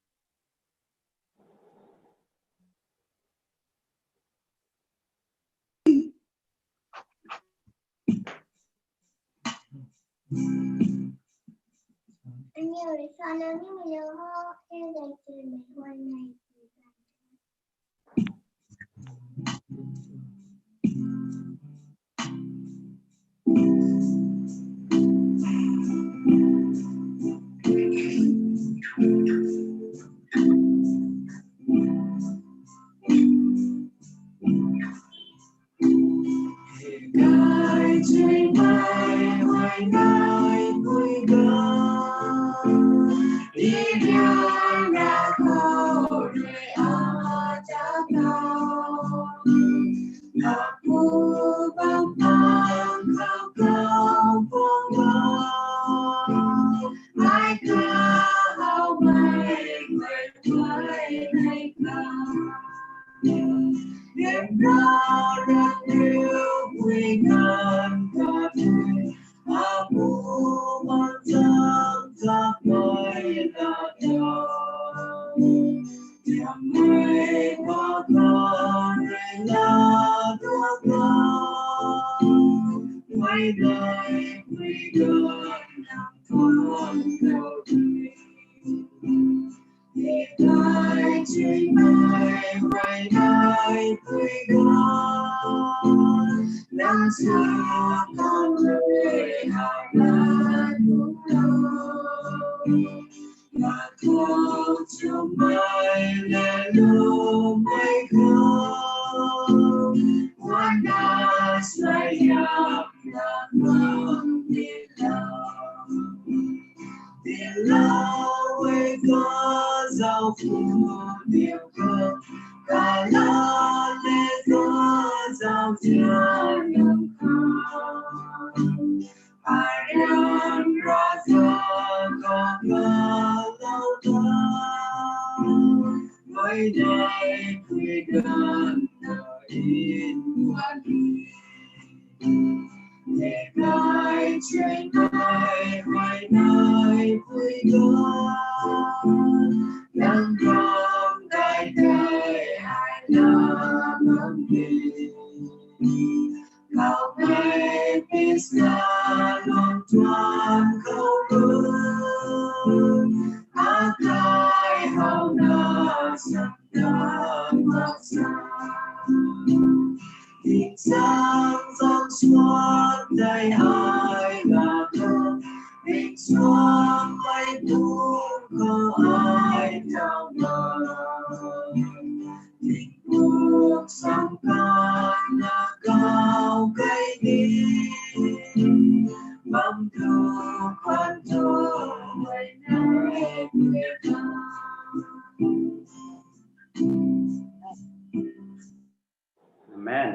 Amen.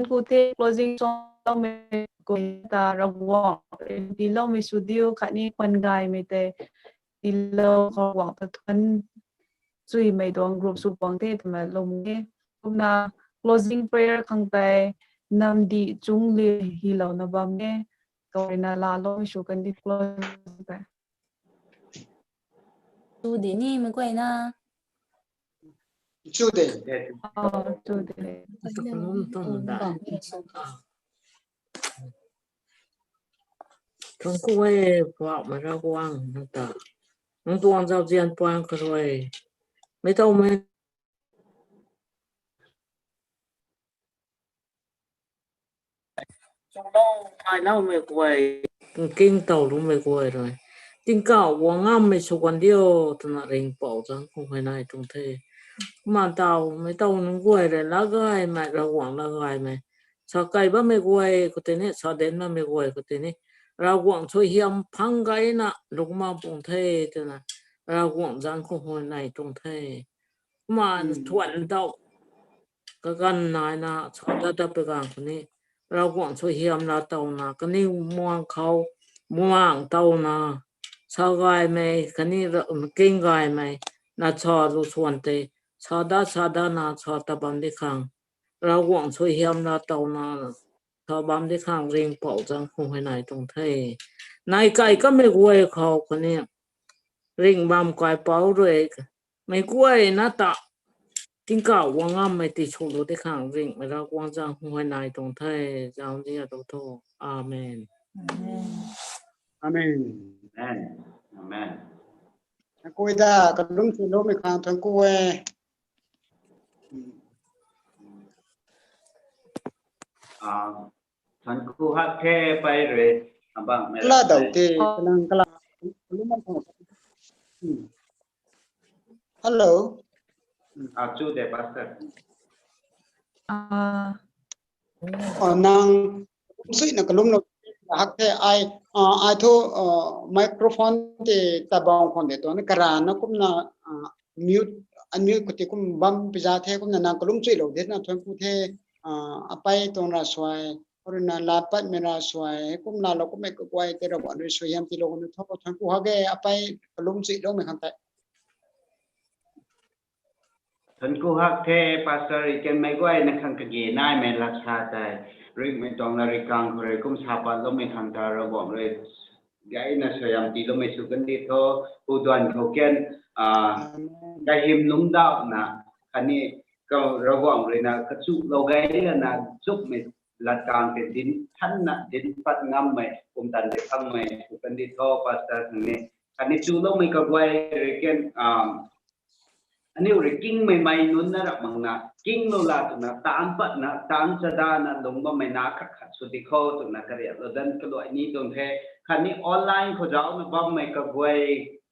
Ku the closing song mei ku ta Ravguangc tiiloumei sw diu khatni khwan gaymei tei tiilou khou Ravguangc ta thuan chuimei tuang group sw puang the twna lwm e. Kumna closing prayer khang tei Namdi Chungliu hylouna bam e. Kaina laaloumei sw kandi closing tei. Tu de ni mei guay na. Chu de. Today. Ata kanun tuang da. Thuanc ku e, puak mei Ravguangc nang ta. Nang tuang zauzian puang kha rui. Mei tau mei. Chunglou, thailou mei guay, king tau lu mei guay rui. Tingkauh guang ngammei sw kan diu, twna ringhpouc zang khou hei nai tuang the. Kumna tau, mei tau nunc guay rui, lagaymei, Ravguangc lagaymei. Sa kai bammei guay khou tei ni, sa den bammei guay khou tei ni. Ravguangc suaihiam phang gayna, lungc mak pung the, twna. Ravguangc zang khou hei nai tuang the. Kumna thuan tau. Kaganv naina, sa dat dat pui ganv khou ni. Ravguangc suaihiam la tauna, kaniw muang khou, muang tauna. Sa gaymei, kaniw king gaymei, na sa lu swan tei. Sa dat, sa dat na, sa ta bam di khang. Ravguangc suaihiam la tauna, sa bam di khang ringhpouc zang khou hei nai tuang the. Nai kai kamei guay khou kha ni. Ringh bam kaipouc rui, mei guay na ta. Tingkauh guang ngammei ti sw lu di khang ringhmei Ravguangc zang khou hei nai tuang the, zauzian tu tho. Amen. Amen. Amen. Amen. Kui da, kalum chuloumei khang thuanc ku e. Thuanc ku hak the pei rui, abang mei. Kala dau te, nang kala. Kalum mak khang. Hello. Chu de, Pastor. Ah, Nang suina kalumlou hak the ai, ai thu microphone tei tabang khwan de tuang ni karana kumna mute, unmute khou tei kum bam piza the kumna nang kalum chuilou de na thuanc ku the, apei tuang ravsuai, rui na lat patmei ravsuai, kum laalou kummei kaguay tei Ravguangc rui suaihiam tiilou kan tho, thuanc ku hak e apei kalum chuiloumei khang tei. Thuanc ku hak the, Pastor, ikan mei guayna khang kage naimei lat sa tei. Ringhmei tuang la ri kang khou rui kum sa patloumei khang ta Ravguangc rui gayna suaihiam tiiloumei sw kan di tho, pu duan khou kan, kahym lungdauhna, khatni Ravguangc rui na kachuklou gay lana chukmei lat kang tei dinc thanna dinc pat ngammei pumtan tei khangmei sw kan di tho, Pastor khang ni. Khatni chuloumei kaguay rui kan, aniu rui kingmei mei nunc na rap makna kinglou la twna taanc patna taanc chadana lung bammei na khat khat sw di kho twna kariaklou dan kaluai ni tuang the. Khatni online khou zaucna bammei kaguay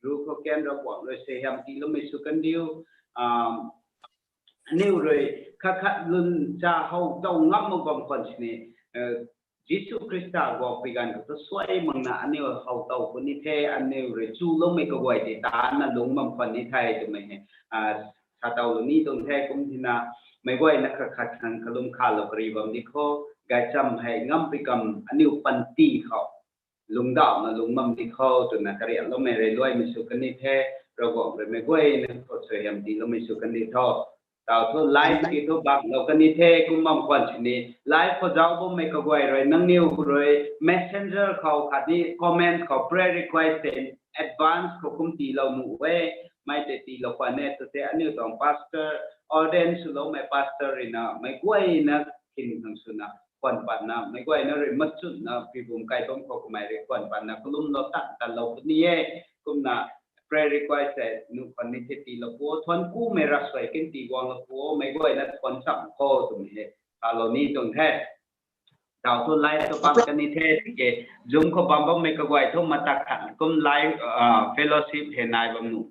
ru khou kan Ravguangc rui suaihiam tiiloumei sw kan diu. Aniu rui khat khat lun cha how tow ngam mak bam khwan sini, Jisu Khrista guang pui ganv khou tu suai makna aniu how tow puni the, aniu rui chuloumei kaguay tei taanna lung bam khwan ni the twmei hei sa tow lou ni tuang the. Kum thina mei guayna khat khat khang kalum khalou kari bam di kho, gaychamv hei ngampui kam aniu panty khou lungdauhna lung bam di kho twna kariakloumei rui luaimei sw kan ni the. Ravguangc rui mei guayna khou suaihiam tiiloumei sw kan di tho. Tau thu live ki thu baklou kan ni the, kum bam khwan sini live khou zauc bammei kaguay rui nangniw rui messenger khou khatni comment khou prayer request tei advance khou kum tiilou nuh e, mei tei tiilou khwan e tw the. Aniu tuang pastor, ordain swloumei pastor rui na mei guayna khin khang swna khwan patna mei guayna rui machunna pibum kai bam khou kamei rui khwan patna kalumlou tan tanlou puni e. Kumna prayer request tei nuh khwan ni the, tiilou pu o, thuanc kumei ravsuai kan ti guanglou pu o, mei guayna thuanc cham kho twmei hei salou ni tuang the. Tau thu live khou bam kan ni the, tiki Zoom khou bam bammei kaguay thu matak khat kum live fellowship hei nai bam nuh